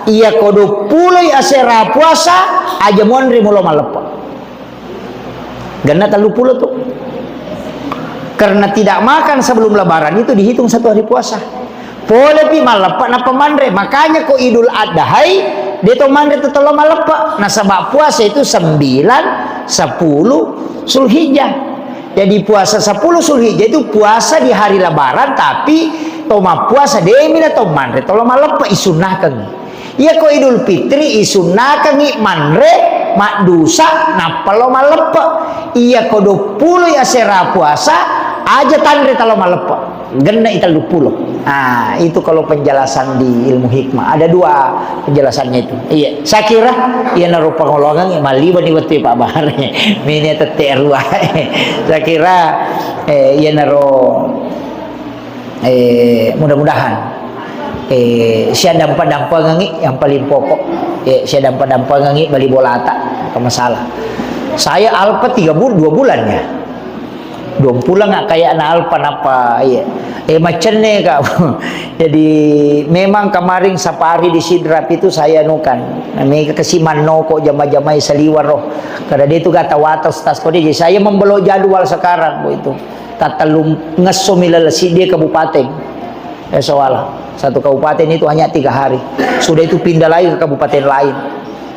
iya ko dua puluh asera puasa, aja monri mulo malleppe. Genna tellu puluh tu. Karena tidak makan sebelum Lebaran itu dihitung satu hari puasa. Polepi malleppe nappa manre. Makanya ko Idul Adhai, de to manre to tello malleppe. Nasaba puasa itu sembilan, sepuluh Zulhijjah. Jadi puasa sepuluh Zulhijjah itu puasa di hari Lebaran, tapi to mappuasa demi na to manre tello malleppe, isunnahkan. Iya ko Idul Fitri isunnakangngi manre maddusa nappa lo malleppe. Iya ko dua puluh asera puasa aja tanre talo malleppe. Genna i tellu puluh. Ah, itu kalau penjelasan di ilmu hikmah. Ada dua penjelasannya itu. Iya, saya kira iya naro pangolongan malliba ni wettu Pak Bahar. Mini tette rua. Saya kira, eh, iya naro Eh, mudah-mudahan, eh, sia dampa-dampengengi yang paling pokok. Eh, sia dampa-dampengengi bali bolata, engka masalah. Saya alpa tiga bul-, dua bulan ya. Dua bulan nggak kayak na alpa napa, iya. Eh, macenne, Kak. Jadi, memang kemarin safari di Sidrap itu saya nukan. Nah, mega kesiman noko jama-jamai saliwar roh. Karena dia itu gata wata Ustaz Kodi. Jadi, saya membelok jadwal sekarang, Bu, itu. Tattellu ngesso mi laleng siddi kabupaten. Eh, soala. Satu kabupaten itu hanya tiga hari. Sudah itu pindah lagi ke kabupaten lain.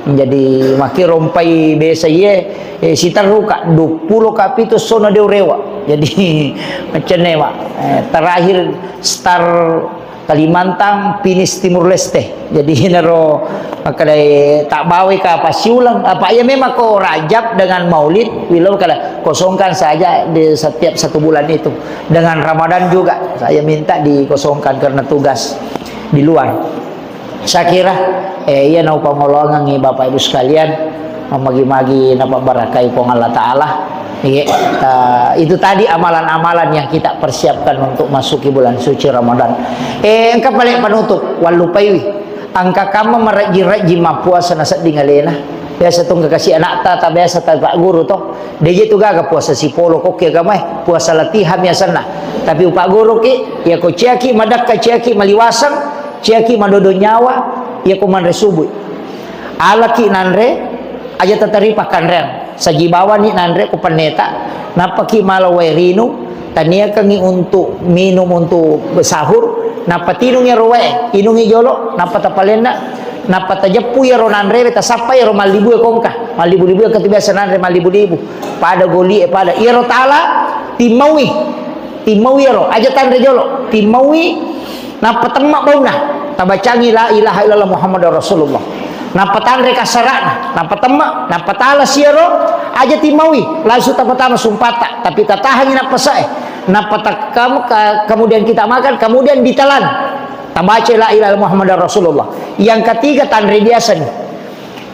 Jadi, maki rompai biasa iye, eh, siterru ka, dua puluh ka pitu sono deurewa. Jadi, macenne, Mak. Eh, terakhir start Kalimantan, finish Timur Leste. Jadi, naro makkedai tak bawai ka pasiuleng. Apa iya memang ko Rajab dengan Maulid, wilo kada kosongkan saja di setiap satu bulan itu dengan Ramadan juga. Saya minta dikosongkan karena tugas di luar. Saya kira, eh, iya naupangolongangi Bapak Ibu sekalian, mamagi-magi napabbarakai Puang Allah Ta'ala. Iya, eh, itu tadi amalan-amalan yang kita persiapkan untuk masuki bulan suci Ramadan. Eh, engka pale penutup, wallupaiwi. Engka kamma marejji-rejji mappuasa nasedding alena. Biasa tu engka kasi anakta, ta biasa ta pagguru to. Deje tu gaga puasa sipolo kokki agamae, puasa latihan biasanna. Tapi upagguruki, ya ko ciaki madakka, ciaki maliwasang, ciaki madodo nyawa, ya ko manre subuh. Alaki nanre, aja tatari pakkanreang. Saji bawani nanre ko penneta, nappaki mala wae rinu, taniakangi untuk minum untuk sahur, nappa tinungi ero wae, inungi jolo, nappa tapalenna, nappa tajeppu iyaro nanrewe, tasappa iyaro mallibu e kongka, mallibu-libu e engka tu biasa nanre mallibu-libu, pada goli e pada, iyaro tala timmaui, timmaui iyaro, aja tanre jolo, timmaui, nappa temma bauna, tabacangi la ilaha illallah Muhammadar Rasulullah. Nappa tanre kasara'na, nappa temma, nappa tala siyaro, aja timmaui, langsung tapatama sumpata, tapi tatahangi nappasae, nappa takkam-, ka-, kemudian kita makan, kemudian ditelan. Tabaca la ilaha illallah Muhammadar Rasulullah. Yang ketiga tanre biasa ni.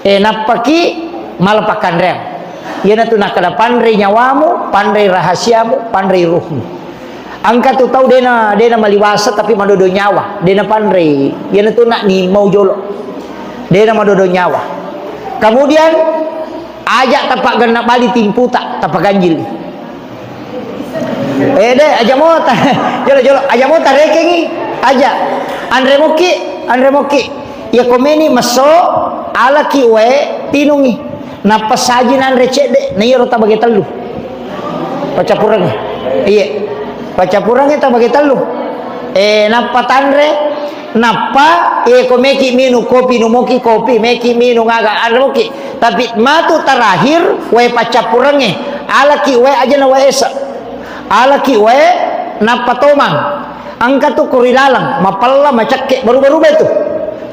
E, nappaki mala pakkanreang. Iyanatu nakkeda panrei nyawamu, panrei rahasiamu, panrei ruhmu. Engka tu tau dena, dena maliwasa tapi madodo nyawa, dena panrei. Iyanatu nak ni mau jolo. Dena madodo nyawa. Kemudian aja tapaggenna bali timputa, tapaganjili. Eh, de, aja mo ta-, jolo, jolo, aja mo tarekengi, aja. Anre mokki, anre mokki. Iya komeni messo, alaki wae, tinungi. Nappa saji nanre cedde, na iyaro tabage tellu. Paccappurengnge. Iya. Paccappurengnge tabage tellu. Eh, nappa tanre, nappa, eh, ko meki minung kopi, nu moki kopi, meki minung aga, anre moki. Tapi matu terakhir, wae paccappurengnge, alaki wae aja na wae esa. Alaki wae, nappa tomang. Engka tu ko ri laleng, mapella macekke, baru-baru bae tu.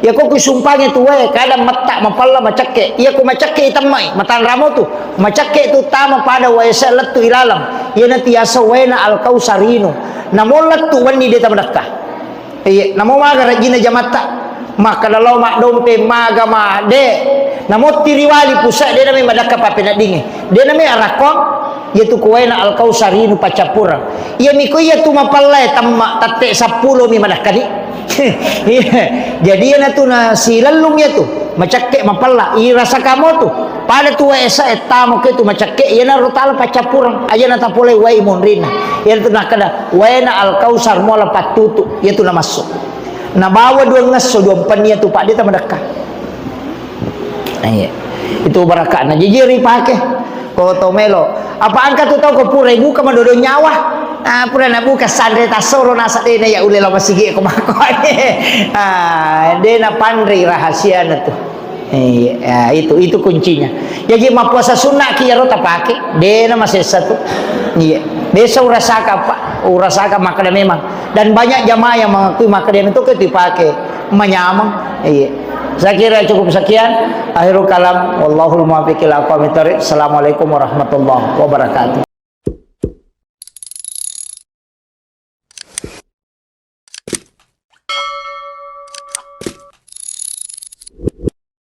Iya ko ku sumpange tu wae, kadang metta mapella macekke. Iya ko macekke itemmai, matanramo tu. Macekke tu tama pada wae esa lettu ilaleng. Iyana tiasa waena Al-Kausar inu. Namo lettu wenni de tamadekka. Iya, namo maga rajina jamatta. Makkeda lao maddompe maga ma, de. Namo tiriwali pusat, de name madakka pappeneddinge. De name arakkong, iya tu kuwaina Al-Kausar inu paccappureng. Iya miko iya tu mapellae temma tette seppulo mi madakkani. Iya. Jadi iya natu na silellung iya tu. Macekke mapella. Irasa kamo tu. Pada tu wae esa ettamo ke tu macekke. Iya na rotala paccappureng. Aja na tapole wae monrina. Iya tu nakkeda. Waena Al-Kausar muala pattutu, iyatu namassu. Nabawa duangngesso, duampenni iyatu, Pak, de tamadekka. Iya. Itu barakakna. Jaji ripake. Ko to melo. Apa engka tu tau ko pura ibuka madodo nyawa. Ah, pura nabuka sanre tassoro nasa de na ya ule lao masigi ko makkoane. Ah, de napanrei rahasiana tu. Iya, itu, itu kuncinya. Jaji mappuasa sunnaki iyaro tapake, de na masessa tu. Iya. Biasa urasaka, Pak, urasaka makkeda memang. Dan banyak jamaah yang mengakui makkeda itu ke dipake. Manyameng. Iya. Saya kira cukup sekian. Akhirul kalam, wallahul muwaffiq ila aqwamit thariq. Assalamualaikum warahmatullahi wabarakatuh.